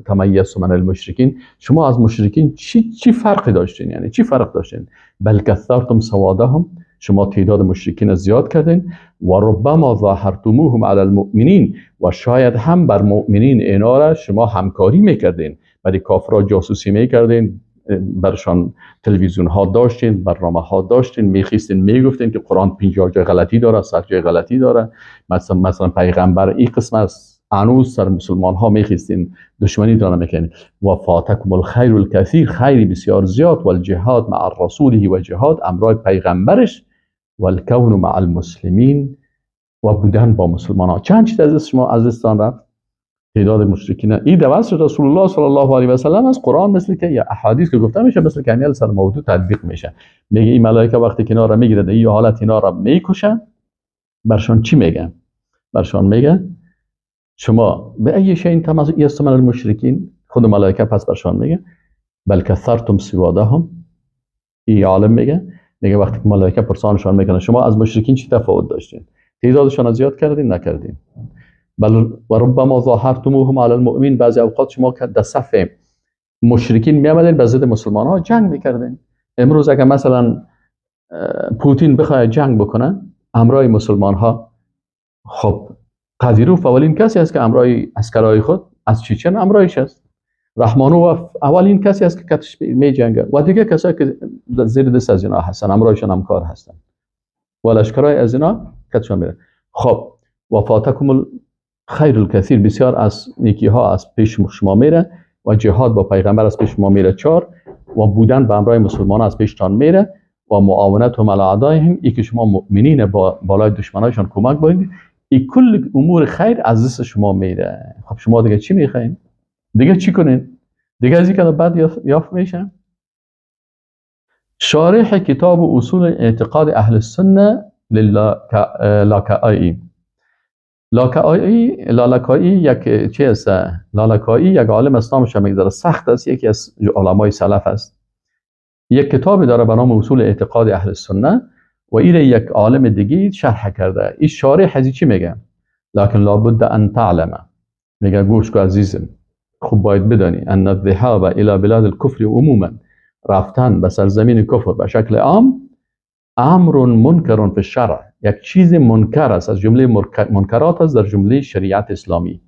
A: تمیزتم من المشرکین، شما از مشرکین چی فرقی داشتین؟ یعنی چی فرق داشتین؟ بل کثرتم سوادهم، شما تعداد مشرکین زیاد کردین. و ربما ظاهرتموهم علی المؤمنین، و شاید هم بر مؤمنین اینا را شما همکاری میکردین، برای کافرها جاسوسی میکردین، برشان تلویزیون ها داشتین، برنامه ها داشتین، میخیستین میگفتین که قرآن 50 جای غلطی داره، 100 جای غلطی داره، مثلا پیغمبر این قسم است، هنوز سر مسلمان ها میخیستین، دشمنی داره میکنین. و فاتکم الخیر الکثیر، خیری بسیار زیاد، و الجهاد مع رسوله، و جهاد امرای پیغمبرش، و الکون مع المسلمین، و بودن با مسلمان ها. چند چیز از شما از دستان رفت؟ تعداد مشرکین. این دوست رسول الله صلی الله علیه و سلم از قرآن مثل که یا احادیث که گفته میشه مثل که امیال سر موضوع تطبیق میشه. میگه این ملائکه وقتی که اینا را میگیره، این حالت اینا را میکشن، برشان چی میگن؟ برشان میگن شما بأي شيء تمیزتم من المشرکین، خود ملائکه پس برشان میگه بل کثرتم سوادهم. این عالم میگه وقتی که ملائکه پرسانشان میکنه شما از مشرکین چی تفاوت داشتین؟ تعدادشان زیاد کردین نکردین؟ بل و ربما ظاهرتموهم علی المؤمنین، بعضی اوقات شما که در صف مشرکین میامدین به ضد مسلمان ها جنگ میکردین. امروز اگر مثلا پوتین بخواد جنگ بکنه همراه مسلمان ها، خب قدیروف اولین کسی است که همراه عسکرای خود از چیچن همراهش است. رحمانوف اولین کسی است که کتش می جنگه و دیگه کسایی که زیر دست از اینا هستن همراهشان همکار هستن و لشکرای از اینا کتشان میره. خب و فاتکم خیر الکثیر، بسیار از نیکی ها از پیش شما میره و جهاد با پیغمبر از پیش شما میره. 4 و بودن به همراه مسلمان از پیشتان میره و معاونت هم علی اعدائهم، ای که شما مؤمنین با بالای دشمنایشان کمک باید. ای کل امور خیر از دست شما میره. خب شما دیگه چی میخواین؟ دیگه چی کنین؟ دیگه از این که بعد یافت میشه. شارح کتاب اصول اعتقاد اهل السنه للاکائی. لالکائی یک چی است؟ لالکائی یک عالم است، نامش میگذره سخت است، یکی از علمای سلف است. یک کتابی داره به نام اصول اعتقاد اهل السنه و ایره یک عالم دیگه شرح کرده. این شارح از چی میگه؟ لکن لابد ان تعلم، میگه گوش کو عزیزم، خوب باید بدانی ان الذهاب الى بلاد الكفر عموما، رفتن به سرزمین کفر به شکل عام، امر منکر فی الشرع، یک چیز منکر است، از جمله منکرات است در جمله شریعت اسلامی.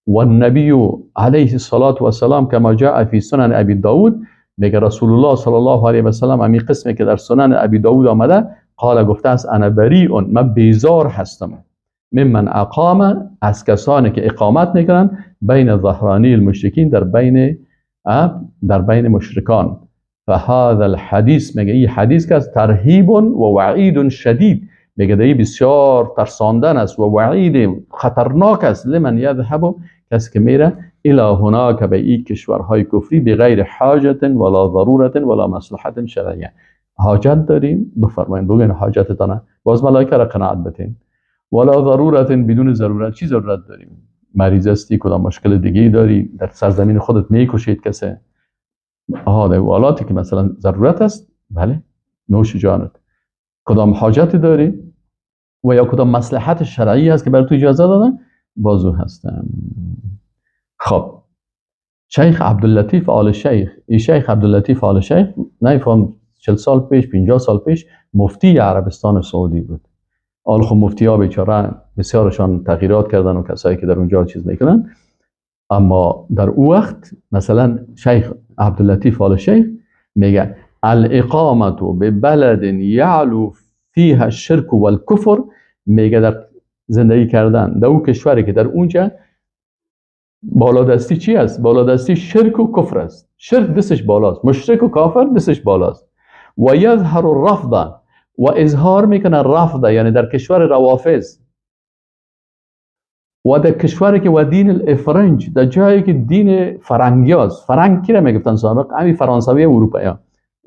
A: و النبی علیه الصلاة والسلام کما جاء فی سنن ابی داود، میگه رسول الله صلی الله علیه و سلم همین قسمی که در سنن ابی داود آمده، قال گفته است انا بریء، من بیزار هستم، ممن اقام، از کسانی که اقامت میکنن، بین ظهرانی المشرکین، در بین مشرکان. فهذا الحدیث، میگه این حدیث که از ترهیب و وعید شدید، میگه ده بسیار ترساندن است و وعید خطرناک است، لمن یذهب، کسی که میره، الی هناک، به این کشورهای کفری، بغیر حاجت ولا ضرورت ولا مصلحت شرعیه. حاجت داریم بفرمایید، بگین حاجتتانه، باز ملائکه را قناعت بتین. ولا ضرورت، بدون ضرورت. چی ضرورت داریم؟ مریض هستی، کدام مشکل دیگه داری، در سرزمین خودت میکشید کسی، آها در حالاتی که مثلا ضرورت است، بله نوش جانت. کدام حاجتی داری و یا کدام مصلحت شرعی هست که برای تو اجازه دادن، بازو هستم. خب شیخ عبداللطیف آل شیخ، این شیخ عبداللطیف آل شیخ نمیفهم 40 سال پیش 50 سال پیش مفتی عربستان سعودی بود. آل خب مفتی ها بیچاره بسیارشان تغییرات کردن و کسایی که در اونجا چیز میکنن، اما در او وقت مثلا شیخ عبداللطیف آل شیخ میگه الاقامت به بلد یعلو فیها الشرک والکفر، میگه در زندگی کردن در او کشوری که در اونجا بالادستی چی است؟ بالادستی شرک و کفر است. شرک دستش بالاست، مشرک و کافر دستش بالاست. و یظهر الرفض، و اظهار میکنه رفض، یعنی در کشور روافض و در کشوری که و دین الافرنج، در جایی که دین فرنگیاست. فرنگ کی را میگفتن سابق؟ همین فرانسوی اروپایی.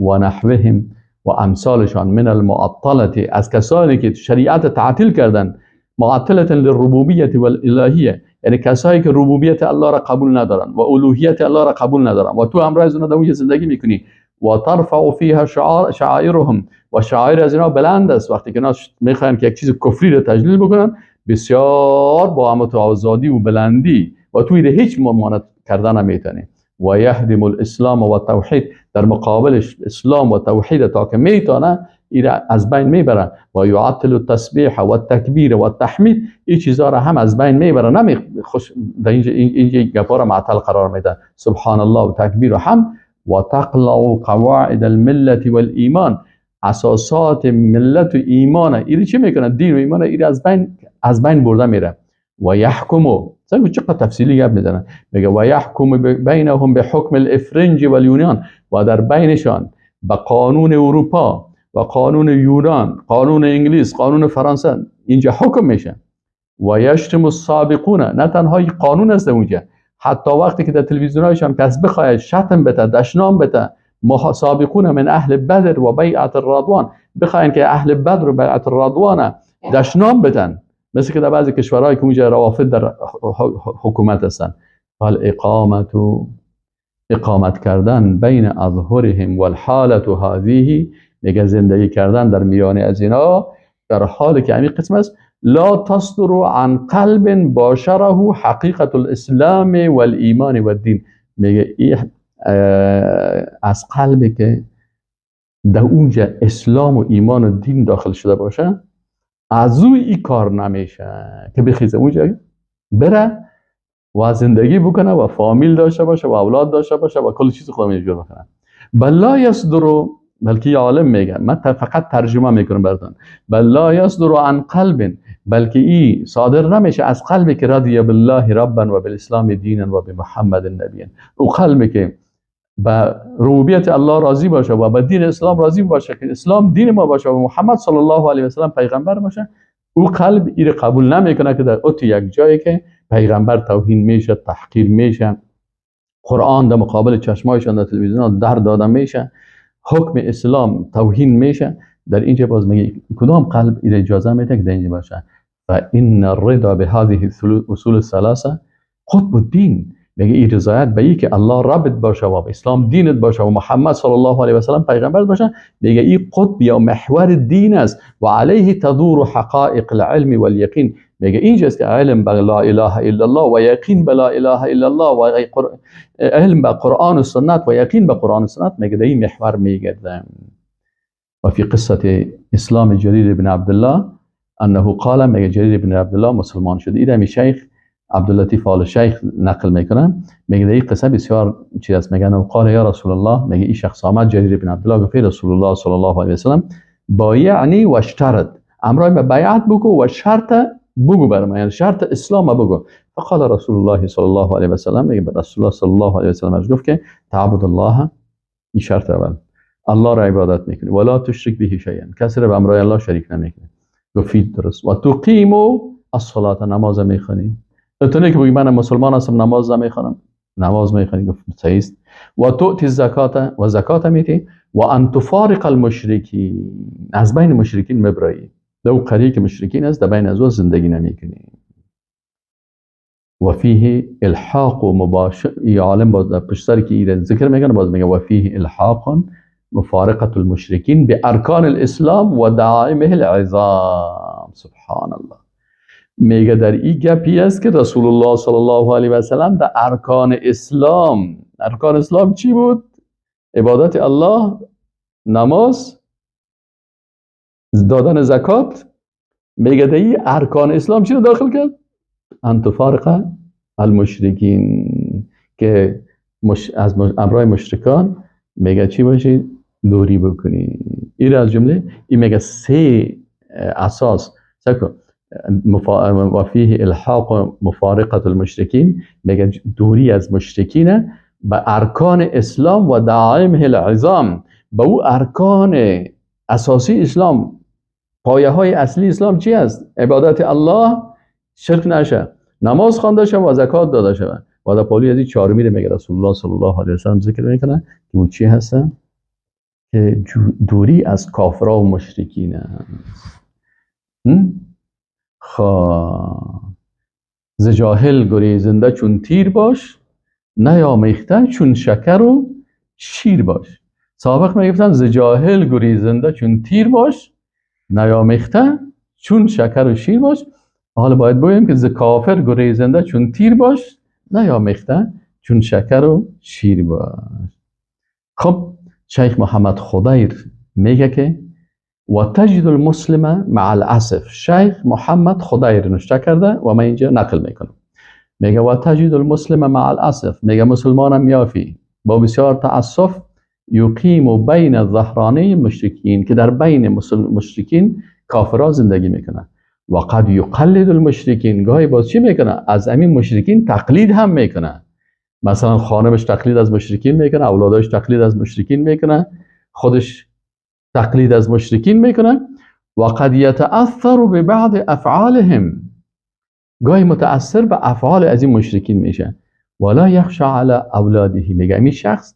A: و نحوهم و امثالشان من المعطلة، از کسانی که شریعت تعطیل کردن، معطلة للربوبیت والالهیه، یعنی کسایی که ربوبیت الله را قبول ندارن و الوهیت الله را قبول ندارن و تو همراه از اونها در زندگی میکنی. و ترفع فیها شعائرهم، و شعائر از اینا بلند است. وقتی که اینا میخواین که یک چیز کفری را تجلیل بکنن، بسیار با عظمت و آزادی و بلندی و توی هیچ ممانعت کردن نمیتونی. و یهدم الاسلام و توحید، در مقابلش اسلام و توحید تا که میتونه ایره از بین میبره. و یعطل التسبیح و التکبیر و التحمید، این چیزا را هم از بین میبره. نمی خوش در اینجا گپا را معطل قرار میده، سبحان الله و تکبیر و هم. و تقلع قواعد الملت والایمان، اساسات ملت و ایمان ایره چی میکنه؟ دین و ایمان ایره از بین برده میره. و یحکمو، چقدر تفصیلی گپ میزنه، میگه و یحکم بینهم به حکم الافرنج والیونان، و در بینشان به قانون اروپا و قانون یونان، قانون انگلیس، قانون فرانسه اینجا حکم میشه. و یشتم السابقون، نه تنها قانون است اونجا، حتی وقتی که در تلویزیونایشان کس بخواهد شتم بده، دشنام بده، سابقون من اهل بدر و بیعت الرضوان، بخواین که اهل بدر و بیعت الرضوان دشنام بدن، مثل که در بعضی کشورهایی که اونجا روافد در حکومت هستن. فالاقامت، اقامت کردن بین اظهرهم والحالة هذه، میگه زندگی کردن در میان از اینا در حالی که همین قسم است، لا تصدر عن قلب باشره حقیقت الاسلام والایمان والدین. میگه ای از قلبی که در اونجا اسلام و ایمان و دین داخل شده باشه، از او ای کار نمیشه که بخیزه اونجا بره و زندگی بکنه و فامیل داشته باشه و اولاد داشته باشه و کل چیز خود اینجور بکنه. بل لا یصدر، بلکه یه عالم میگه، من فقط ترجمه میکنم براتون، بل لا یصدر عن قلب، بلکه ای صادر نمیشه از قلبی که رضی بالله ربا و بالاسلام دینا و بمحمد نبیا، او قلبی که به ربوبیت الله راضی باشه و به دین اسلام راضی باشه که اسلام دین ما باشه و محمد صلی الله علیه و سلم پیغمبر باشه، او قلب ای قبول نمیکنه که در اوت یک جایی که پیغمبر توهین میشه، تحقیر میشه، قرآن در مقابل چشمایشان در تلویزیون در داده میشه، حکم اسلام توهین میشه، در اینجا باز میگه کدام قلب ایره اجازه میده که در اینجا باشه؟ و ان الرضا بهذه اصول الثلاثه قطب الدین. میگه این رضایت به ای که الله ربت باشه و اسلام دینت باشه و محمد صلی الله علیه و سلم پیغمبر باشه، میگه این قطب یا محور دین است. و علیه تدور حقائق العلم والیقین. میگه اینجاست که علم به لا اله الا الله و یقین به لا اله الا الله و علم به قرآن و سنت و یقین به قرآن و سنت، میگه در این محور میگرده. و فی قصه اسلام جریر بن عبدالله انه قال، میگه جریر بن عبدالله مسلمان شد. این شیخ عبداللطیف آل شیخ نقل میکنه، میگه این قصه بسیار چیز است. میگن قال یا رسول الله، میگه این شخص آمد جریر بن عبدالله گفت رسول الله صلی الله علیه و سلم بایعنی و اشترط، امرای ما بیعت بگو و شرط بگو برای من، یعنی شرط اسلام بگو. فقال رسول الله صلی الله علیه و سلم، میگه رسول الله صلی الله علیه و سلم گفت که تعبد الله، این شرط اول، الله را عبادت میکنی ولا تشرک به شیئا، کسی را به امرای الله شریک نمیکنی. گفت درست. و تقیم الصلاه، نماز میخوانی. تو نه که بگی من مسلمان هستم نماز نمیخوانم، نماز میخوانی، گفت صحیح است. و تؤتی الزکات، و زکات میتی. و ان تفارق المشرکین، از بین مشرکین مبرایی، در او قریه که مشرکین است در بین از او زندگی نمیکنی. و فیه الحاق مباشر، ای عالم باز در پشت سر که ایره ذکر میکنه باز میگه و فیه الحاق مفارقه المشرکین بارکان الاسلام و دعائمه العظام. سبحان الله. میگه در این گپی است که رسول الله صلی الله علیه و سلم در ارکان اسلام، ارکان اسلام چی بود؟ عبادت الله، نماز، دادن زکات. میگه در این ارکان اسلام چی رو داخل کرد؟ ان تفارق المشرکین، که از امرای مشرکان میگه چی باشی؟ دوری بکنی. این از جمله این میگه سه اساس سکو و فیه الحاق مفارقه المشرکین، میگه دوری از مشرکین به ارکان اسلام و دعائمه العظام، به او ارکان اساسی اسلام، پایه های اصلی اسلام چی است؟ عبادت الله، شرک نشه، نماز خوانده شه و زکات داده شه. و در پالی از این چهارمی رو میگه رسول الله صلی الله علیه و سلم ذکر میکنه که او چی هستن؟ که دوری از کافرا و مشرکین. خب ز جاهل گریزنده چون تیر باش، نیامیخته چون شکر و شیر باش. سابق میگفتن ز جاهل گریزنده چون تیر باش، نیامیخته چون شکر و شیر باش. حالا باید بگوییم که ز کافر گریزنده چون تیر باش، نیامیخته چون شکر و شیر باش. خب شیخ محمد خضیر میگه که و تجد المسلم مع الاسف. شیخ محمد خضیر نوشته کرده و من اینجا نقل میکنم. میگه و تجد المسلم مع الاسف، میگه مسلمانم یافی با بسیار تاسف، یقیم بین ظهرانه مشرکین، که در بین مشرکین کافرها زندگی میکنه. و قد یقلد المشرکین، گاهی باز چی میکنه؟ از امین مشرکین تقلید هم میکنه. مثلا خانمش تقلید از مشرکین میکنه، اولاداش تقلید از مشرکین میکنه، خودش تقلید از مشرکین میکنه. و قد یتأثر ببعض افعالهم، گاهی متأثر به افعال از این مشرکین میشه. ولا یخشى علی اولاده، میگه این شخص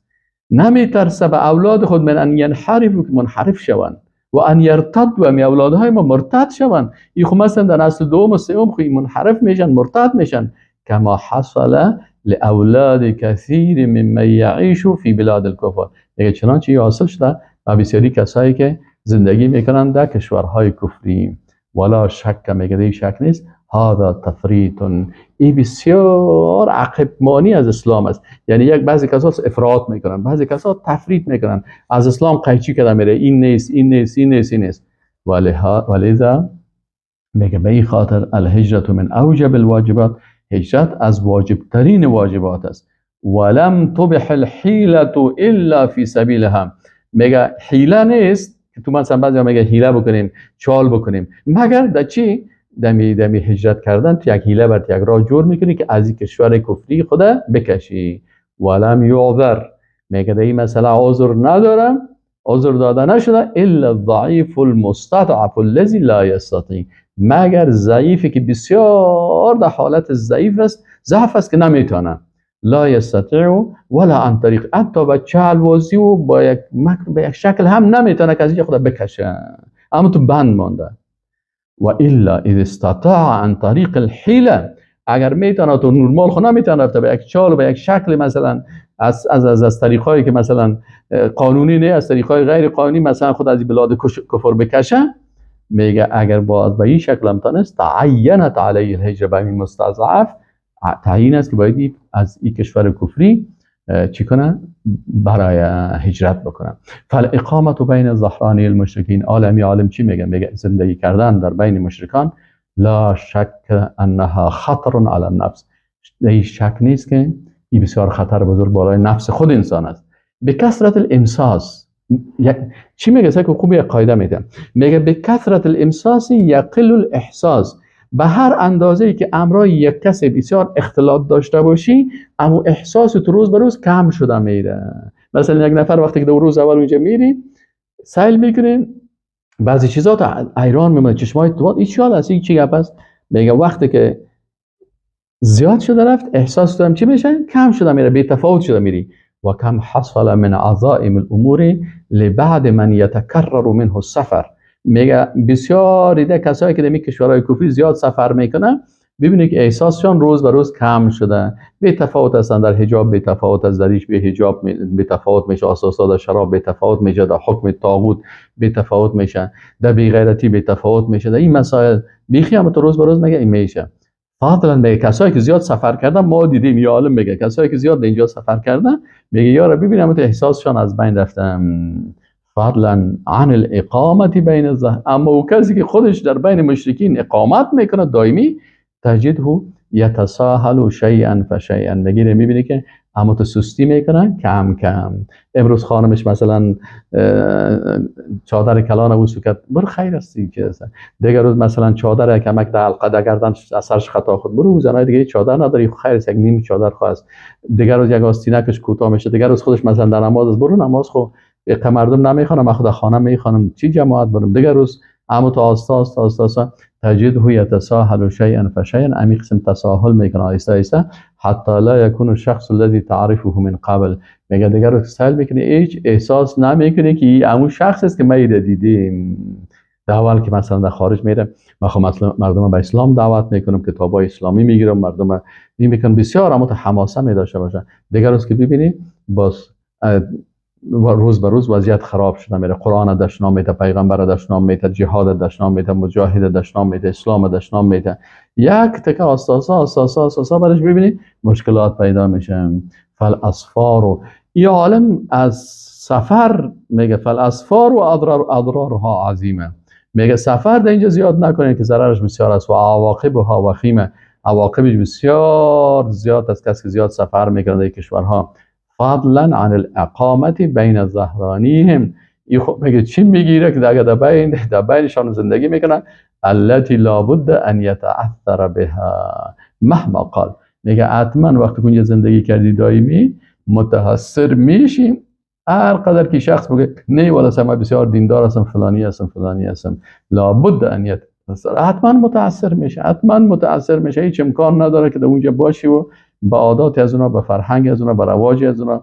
A: نمیترسه به اولاد خود، من ان ینحرفوا، که منحرف شوند، و ان یرتدوا، می اولادهای ما مرتد شوند. این خو مثلا در نسل دوم و سوم خو منحرف میشن، مرتد میشن. کما حصل لاولاد کثیر ممن یعیش فی بلاد الکفر، میگه چنانچه حاصل شده و بسیاری کسایی که زندگی میکنن در کشورهای کفری. ولا شک، میگه شک نیست، هذا تفریط، این بسیار عقب مانی از اسلام است. یعنی یک بعضی کسا افراط میکنن، بعضی کسا تفریط میکنن، از اسلام قیچی کردن میره، این نیست، این نیست، این نیست، این نیست. ولذا میگه به این خاطر الهجرت من اوجب الواجبات، هجرت از واجب ترین واجبات است. ولم تبح الحیلة الا فی سبیلها، میگه حیله نیست که تو مثلا بعضی میگه حیله بکنیم، چال بکنیم، مگر در چی؟ دمی هجرت کردن تو یک حیله بر یک راه جور میکنی که از این کشور کفری خدا بکشی. ولم یعذر، میگه در این مسئله عذر ندارم، عذر داده نشده، الا الضعیف المستضعف الذی لا یستطیع، مگر ضعیفی که بسیار در حالت ضعیف است، ضعف است که نمیتونه، لا یستطیع ولا عن طریق، حتی با چالوازی و با یک مکر به یک شکل هم نمیتونه که از اینجا خدا بکشه، اما تو بند مانده. و الا اذا استطاع عن طریق الحیله، اگر میتونه تو نورمال خو نمیتونه رفته به یک چال و به یک شکل مثلا از از از, از طریقایی که مثلا قانونی نه، از طریقای غیر قانونی مثلا خود از بلاد کفر بکشه، میگه اگر باز به این شکل هم تانست، تعینت علیه الهجره، به این مستضعف تعیین است که باید از این کشور کفری چی کنه؟ برای هجرت بکنه. فالاقامه بین ظهرانی المشرکین، عالمی عالم چی میگه؟ میگه زندگی کردن در بین مشرکان لا شک انها خطر علی النفس، این شک نیست که این بسیار خطر بزرگ بالای نفس خود انسان است. به کثرت الامساس، چی میگه؟ سه که خوب یک قاعده میده، میگه به کثرت الامساس یقل الاحساس، به هر اندازه‌ای که امرای یک کسی بسیار اختلاط داشته باشی، اما احساس تو روز به روز کم شده میره. مثلا یک نفر وقتی که دو روز اول اونجا میری سیل میکنی، بعضی چیزا تو ایران میمونه، چشمای تو این چی است، این چی گپ است. میگه وقتی که زیاد شده رفت، احساس تو هم چی میشه؟ کم شده میره، بی تفاوت شده میری. و کم حصل من عظائم الامور لبعد من یتکرر منه السفر، میگه بسیار دیده کسایی که در کشورهای کفری زیاد سفر میکنن، ببینید که احساسشان روز به روز کم شده، بی تفاوت هستن در حجاب، بی تفاوت از دریش بی حجاب بی تفاوت میشه، اساسا در شراب بی تفاوت میشه، در حکم طاغوت بی تفاوت میشه، در بی غیرتی بی تفاوت میشه، در این مسائل بیخی هم تو روز به روز میگه این میشه. فضلا میگه کسایی که زیاد سفر کردن، ما دیدیم یا عالم میگه کسایی که زیاد اینجا سفر کردن، میگه یارا ببینم احساسشان از بین رفتن. فضلا عن الاقامت بین الظهر، اما او کسی که خودش در بین مشرکین اقامت میکنه دائمی، تجده یتساهل شیئا فشیئا، میگیره میبینی که اما تو سستی میکنه کم کم. امروز خانمش مثلا چادر کلان او سکت، برو خیر است که دیگر روز مثلا چادر کمک در حلقه در گردن اثرش خطا خود، برو زنای دیگه چادر نداری خیر است، یک نیم چادر خواست. دیگر روز یک آستینکش کوتاه میشه، دیگر روز خودش مثلا در نماز است، برو نماز خو مردم نمیخوانم، من خود خانه میخوانم، چی جماعت برم. دیگر روز اما تو آستا آستا آستا تجده یتساهل شیئا فشیئا، امی قسم تساهل میکنه آهسته آهسته، حتی لا یکون الشخص الذی تعرفه من قبل. میگه دیگر رو سیل میکنه، هیچ احساس نمیکنه که این امو شخص است که ما دیدیم. در اول که مثلا در خارج میره، من خب مثلا مردم به اسلام دعوت میکنم، کتابای اسلامی میگیرم، مردم این میکنم، بسیار اما حماسه می داشته باشه. دیگر روز که ببینی باز روز به روز وضعیت خراب شده میره، قرآن دشنام میده، پیغمبر دشنام میده، جهاد دشنام میده، مجاهد دشنام میده، اسلام دشنام میده. یک تکه آساسا آساسا آساسا برش ببینی مشکلات پیدا میشه. فالاسفار، این عالم از سفر میگه فالاسفار و اضرارها عظیمه. میگه سفر در اینجا زیاد نکنید که ضررش بسیار است و عواقبها وخیمه، عواقبش بسیار زیاد است. کسی که زیاد سفر میکنه در کشورها، فضلا عن الاقامت بین ظهرانیهم، این خب میگه چی میگیره که در بینشان زندگی میکنن، التي لابد ان یتأثر بها مهما قال. میگه حتما وقتی که زندگی کردی دائمی متحسر میشی، هر قدر که شخص بگه نه والا من بسیار دیندار هستم، فلانی هستم، فلانی هستم، لابد ان یتأثر، حتما متأثر میشه، حتما متأثر میشه. هیچ امکان نداره که در اونجا باشی و به عادات از اونا، به فرهنگ از اونا، به رواج از اونا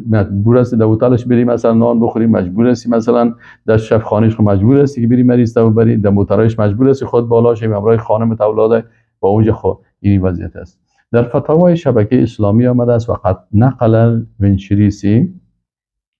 A: مجبور هستی در هتلش بری مثلا نان بخوری، مجبور هستی مثلا در شب خانهش مجبور هستی که بری مریض تو بری، در موترایش مجبور هستی خود بالا شی همراه خانم اولاده و اونجا. خب این وضعیت است. در فتاوای شبکه اسلامی آمده است و قد نقل ونشریسی،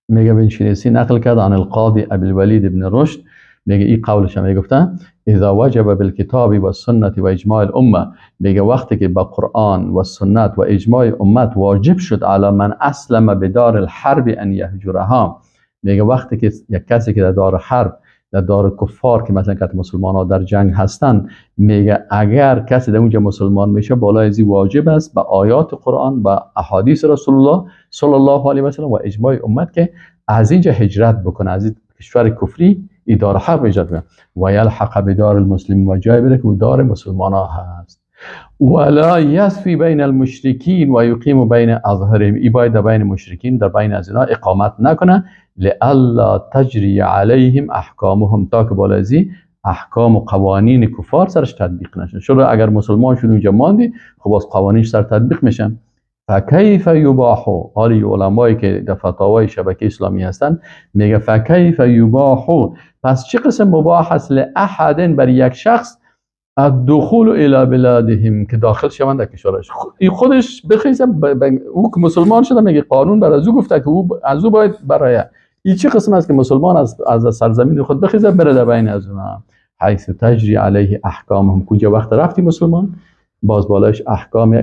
A: میگه ونشریسی نقل کرد عن القاضی ابی الولید ابن رشد، میگه این قولش هم میگفته اذا وجب بالکتاب و سنت و اجماع الامه، میگه وقتی که با قرآن و سنت و اجماع امت واجب شد علی من اسلم بدار الحرب ان یهجرها، میگه وقتی که یک کسی که در دار حرب، در دار کفار که مثلا که مسلمان ها در جنگ هستن، میگه اگر کسی در اونجا مسلمان میشه بالای ازی واجب است به آیات قرآن، به احادیث رسول الله صلی الله علیه و سلم و اجماع امت که از اینجا هجرت بکنه، از این کشور کفری ای دار حرب هجرت کنه و یلحق بدار المسلمین و جای بده که دار مسلمان ها هست. ولا یسفی بین المشرکین و یقیم بین اظهرهم، ای باید در بین مشرکین، در بین از اینا اقامت نکنه، لئلا تجری علیهم احکامهم، تا که بالای ازی احکام و قوانین کفار سرش تطبیق نشه. چرا اگر مسلمان شد اونجا ماندی، خب باز قوانینش سر تطبیق میشن. فکیف یباح، حالی علمایی که در فتاوای شبکه اسلامی هستن میگه فکیف یباح، پس چه قسم مباح است لاحد بر یک شخص الدخول الى بلادهم، که داخل شوند در کشورش. این خودش بخیزه او که مسلمان شده، میگه قانون بر از او گفته که او از او باید برای این چه قسم است که مسلمان از سرزمین خود بخیزه بره در بین از اونا، حیث تجری علیه احکامهم، کجا وقت رفتی مسلمان باز بالایش احکام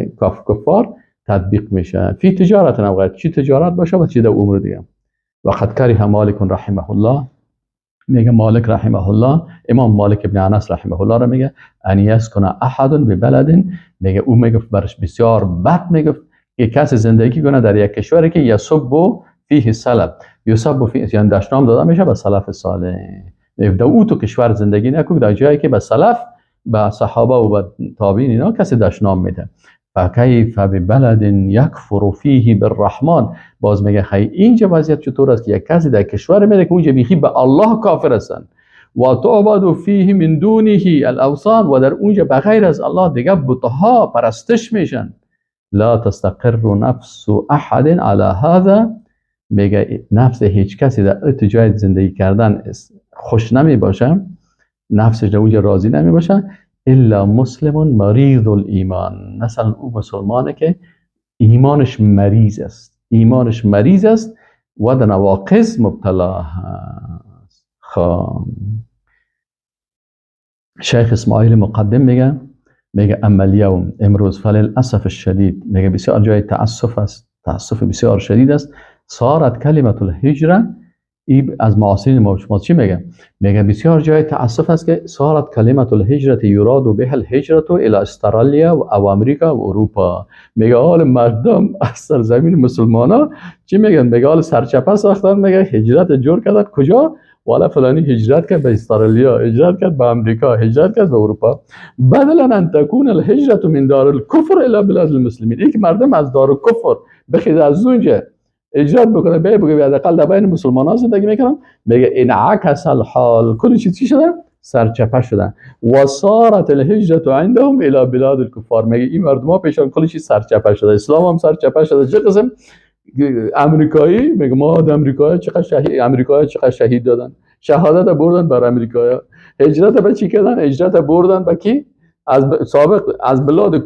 A: کفار تطبیق میشه. فی تجارت نوغیت، چی تجارت باشه و چی در امور دیگه. وقد کره مالک رحمه الله، میگه مالک رحمه الله، امام مالک ابن انس رحمه الله را میگه ان یسکن احد ببلد، میگه او میگفت برش بسیار بد، میگفت که کسی زندگی کنه در یک کشوری که یسب فیه سلف، یسب فیه یعنی دشنام داده میشه به سلف صالح، در او تو کشور زندگی نکن در جایی که به سلف، به صحابه و به تابعین اینا کسی دشنام میده. فکیف ببلد یکفر فیه بالرحمن، باز میگه خیلی اینجا وضعیت چطور است که یک کسی در کشور میره که اونجا بیخی به الله کافر هستن و تعبد فیه من دونه الاوثان، و در اونجا بغیر از الله دیگه بتها پرستش میشن. لا تستقر نفس احد على هذا، میگه نفس هیچ کسی در جای زندگی کردن خوش نمی باشه، نفسش در اونجا راضی نمی باشه، الا مسلم مریض الایمان، مثلا او مسلمانه که ایمانش مریض است، ایمانش مریض است و در نواقص مبتلا هست. خب شیخ اسماعیل مقدم میگه اما الیوم، امروز فللاسف الشدید، میگه بسیار جای تاسف است، تاسف بسیار شدید است، صارت کلمه الهجره، ای از معاصرین ما شما چی میگه؟ میگه بسیار جای تاسف است که صارت کلمه الهجرت یراد بها الهجرت الى استرالیا و امریکا و اروپا. میگه حال مردم از سرزمین مسلمانا چی میگن؟ میگه حال سرچپه ساختن، میگه هجرت جور کردن کجا؟ والا فلانی هجرت کرد به استرالیا، هجرت کرد به امریکا، هجرت کرد به اروپا. بدلا ان تكون الهجرت من دار الكفر الى بلاد المسلمین، این که مردم از دار الکفر بخیز از اونجا هجرت بکنه به بگه حداقل در بین مسلمان ها زندگی میکنم. میگه انعکس الحال، کل چیز چی شده؟ سرچپه شدن. و صارت الهجرت عندهم الى بلاد الكفار، میگه این مردم ها پیشان کل چیز سرچپه شده، اسلام هم سرچپه شده. چه قسم امریکایی؟ میگه ما امریکایی چقدر شهید، امریکایی چقدر شهید دادن، شهادت بردن بر امریکایا، هجرت به چی کردن؟ هجرت بردن به کی؟ از سابق از بلاد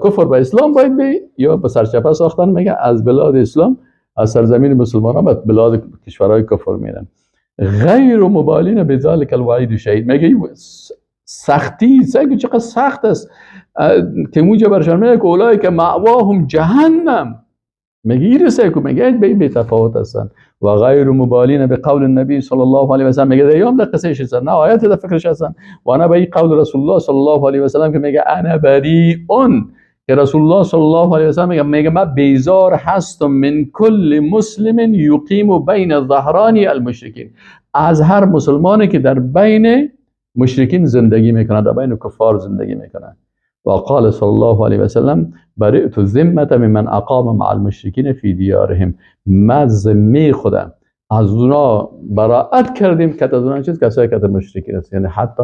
A: کفر به اسلام باید بی یا به سرچپه ساختن، میگه از بلاد اسلام، از سرزمین مسلمان ها به بلاد کشورهای کفر میرن. غیر مبالین به ذلک الوعید شهید، میگه سختی سگو چقدر سخت است که اونجا برشان میگه که اولای که مأواهم جهنم، میگه ایرسه که میگه به تفاوت هستن. و غیر مبالین به قول النبی صلی الله علیه و سلم، میگه دیام در قصه هستن، نه آیت در فکرش هستن، و نه به این قول رسول الله صلی الله علیه و سلم که میگه انا بریء، که رسول الله صلی الله علیه و سلم میگه من بیزار هستم من کل مسلم یقیم بین ظهرانی المشرکین، از هر مسلمانی که در بین مشرکین زندگی میکنه، در بین کفار زندگی میکنه. و قال صلی الله علیه و سلم برئت الذمه ممن اقام مع المشرکین فی دیارهم، ما ذمه خودم از اونا براءت کردیم که از اونا چیز کسایی که مشرکین است، یعنی حتی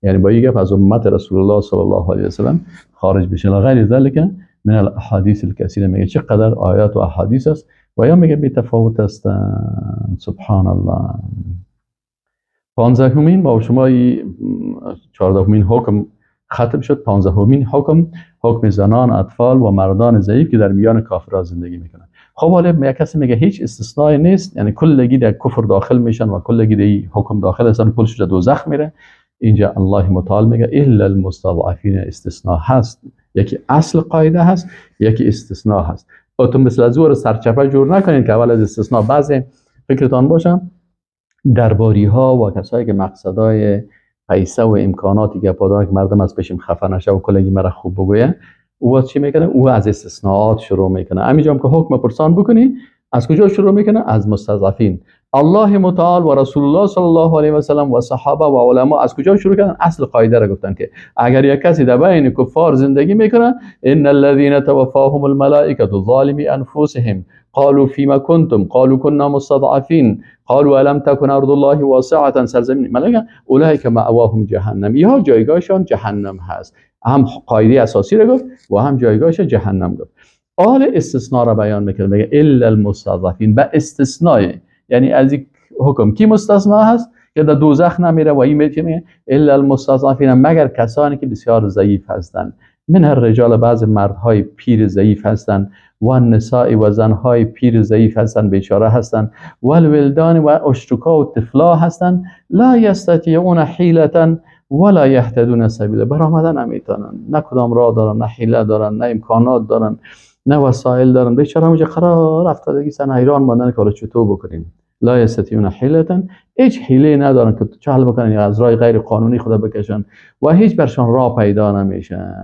A: یعنی با یک از امت رسول الله صلی الله علیه و سلم خارج بشه. غیر ذلك من الاحادیث الكثيره، میگه چقدر آیات و احادیث است و یا میگه بی تفاوت هستند. سبحان الله. 15مین با شما 14مین حکم ختم شد. 15مین حکم، حکم زنان، اطفال و مردان ضعیف که در میان کافرها زندگی میکنن. خب حالا یک کسی میگه هیچ استثنایی نیست، یعنی کلگی در کفر داخل میشن و کلگی در حکم داخل هستن، کلش در دوزخ میره. اینجا الله متعال میگه الا المستضعفین، استثناء هست، یکی اصل قاعده هست، یکی استثناء هست. تو مثل از او سرچپه جور نکنین که اول از استثناء. بعضی فکرتان باشه درباری ها و کسایی که مقصدای پیسه و امکاناتی که دارن که مردم از پیشم خفه نشه و کلگی مرا خوب بگویه، او چی میکنه؟ او از استثناءات شروع میکنه. همینجا هم که حکم پرسان بکنی از کجا شروع میکنه؟ از مستضعفین. الله متعال و رسول الله صلی الله علیه و سلم و صحابه و علما از کجا شروع کردن؟ اصل قاعده را گفتن که اگر یک کسی در بین کفار زندگی میکنه، ان الذين توفاهم الملائکه ظالمی انفسهم قالوا فيما كنتم قالوا كنا مستضعفين قالوا الم تكن ارض الله واسعه، سرزمین ملائکه، اولئک مأواهم جهنم، یا جایگاهشان جهنم هست. هم قاعده اساسی را گفت و هم جایگاهش جهنم گفت. آل استثناء را بیان میکنه، میگه الا المستضعفین، به استثناء، یعنی از این حکم کی مستثنا هست که در دوزخ نمیره و این میگه الا المستضعفین، مگر کسانی که بسیار ضعیف هستند. من الرجال، بعض مردهای پیر ضعیف هستند، و النساء و زنهای پیر ضعیف هستند، بیچاره هستند، و الولدان و اشتکا و طفلا هستند، لا یستطیعون حیلة ولا یهتدون سبیلا، برآمدن نمیتونن، نه کدام راه دارن، نه حیله دارن، نه امکانات دارن، نه وسایل دارن، بیچاره اونجا قرار افتادگی سن حیران ماندن که چطور بکنیم. لا یستطیعون حیلة، هیچ حیله ندارن که چه حل بکنن یا از راه غیر قانونی خدا بکشن و هیچ برشان راه پیدا نمیشه.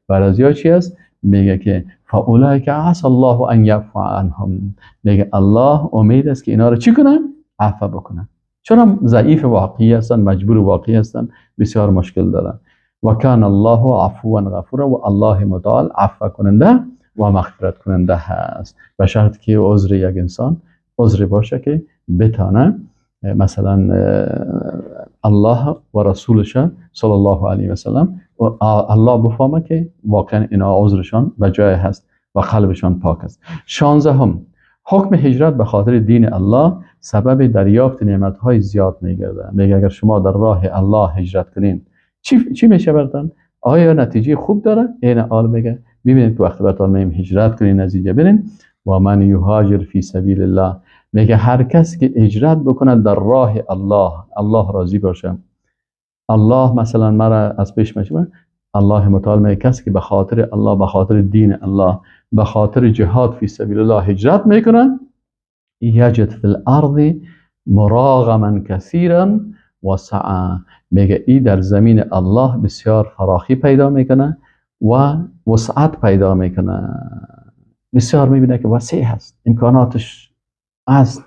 A: برای چی است؟ میگه که فاولئک عسی الله ان یعفو عنهم، میگه الله امید است که اینا رو چی کنن؟ عفو بکنن. چون ضعیف واقعی هستن، مجبور واقعی هستن، بسیار مشکل دارن. و کان الله عفوا غفورا، و الله متعال عفو کننده و مغفرت کننده هست، به شرط که عذر یک انسان عذر باشه که بتانه مثلا الله و رسولش صلی الله علیه و سلم و الله بفهمه که واقعا اینا عذرشان به جای هست و قلبشان پاک است. 16، حکم هجرت به خاطر دین الله سبب دریافت نعمت‌های زیاد می‌گردد. میگه اگر شما در راه الله هجرت کنین چی میشه براتون؟ آیا نتیجه خوب داره؟ این آل میگه میبینید که وقتی براتون میگیم هجرت کنین نتیجه ببینین. و من یهاجر فی سبیل الله، میگه هر کس که هجرت بکنه در راه الله، الله راضی باشه، الله مثلا مرا از پیش میشه، الله متعال میگه کسی که به خاطر الله، به خاطر دین الله، به خاطر جهاد فی سبیل الله هجرت میکنه، یجد فی الارض مراغما کثیرا وسعا، میگه ای در زمین الله بسیار فراخی پیدا میکنه و وسعت پیدا میکنه، بسیار میبینه که وسیع هست، امکاناتش هست.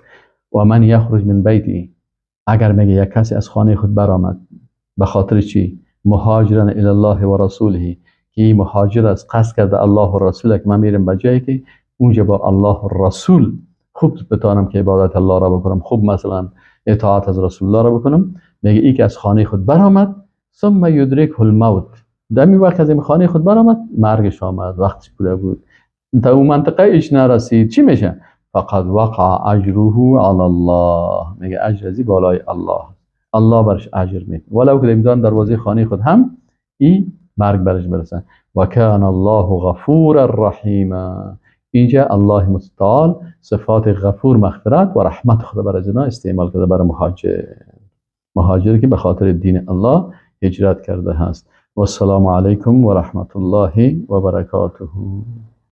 A: و من یخرج من بیتی، اگر میگه یک کسی از خانه خود برآمد به خاطر چی؟ مهاجرا الی الله و رسوله، که مهاجر است، قصد کرده الله و رسوله که من میرم به جایی که اونجا با الله و رسول خوب بتانم که عبادت الله را بکنم، خوب مثلا اطاعت از رسول الله را بکنم. میگه ای که از خانه خود برآمد، ثم یدرکه الموت، دمی وقت از این خانه خود برآمد مرگش آمد، وقتش پوره بود، تا اون منطقه ایش نرسید، چی میشه؟ فقد وقع اجره علی الله. میگه اجر ازی بالای الله، الله برش اجر میده، ولو که امتحان دروازه خانه خود هم ای مرگ برش برسن. و کان الله غفورا رحیما. اینجا الله متعال صفات غفور، مغفرت و رحمت خود بر ازینا استعمال کرده برای مهاجر، مهاجر که به خاطر دین الله هجرت کرده هست. و السلام علیکم و رحمت الله و برکاته.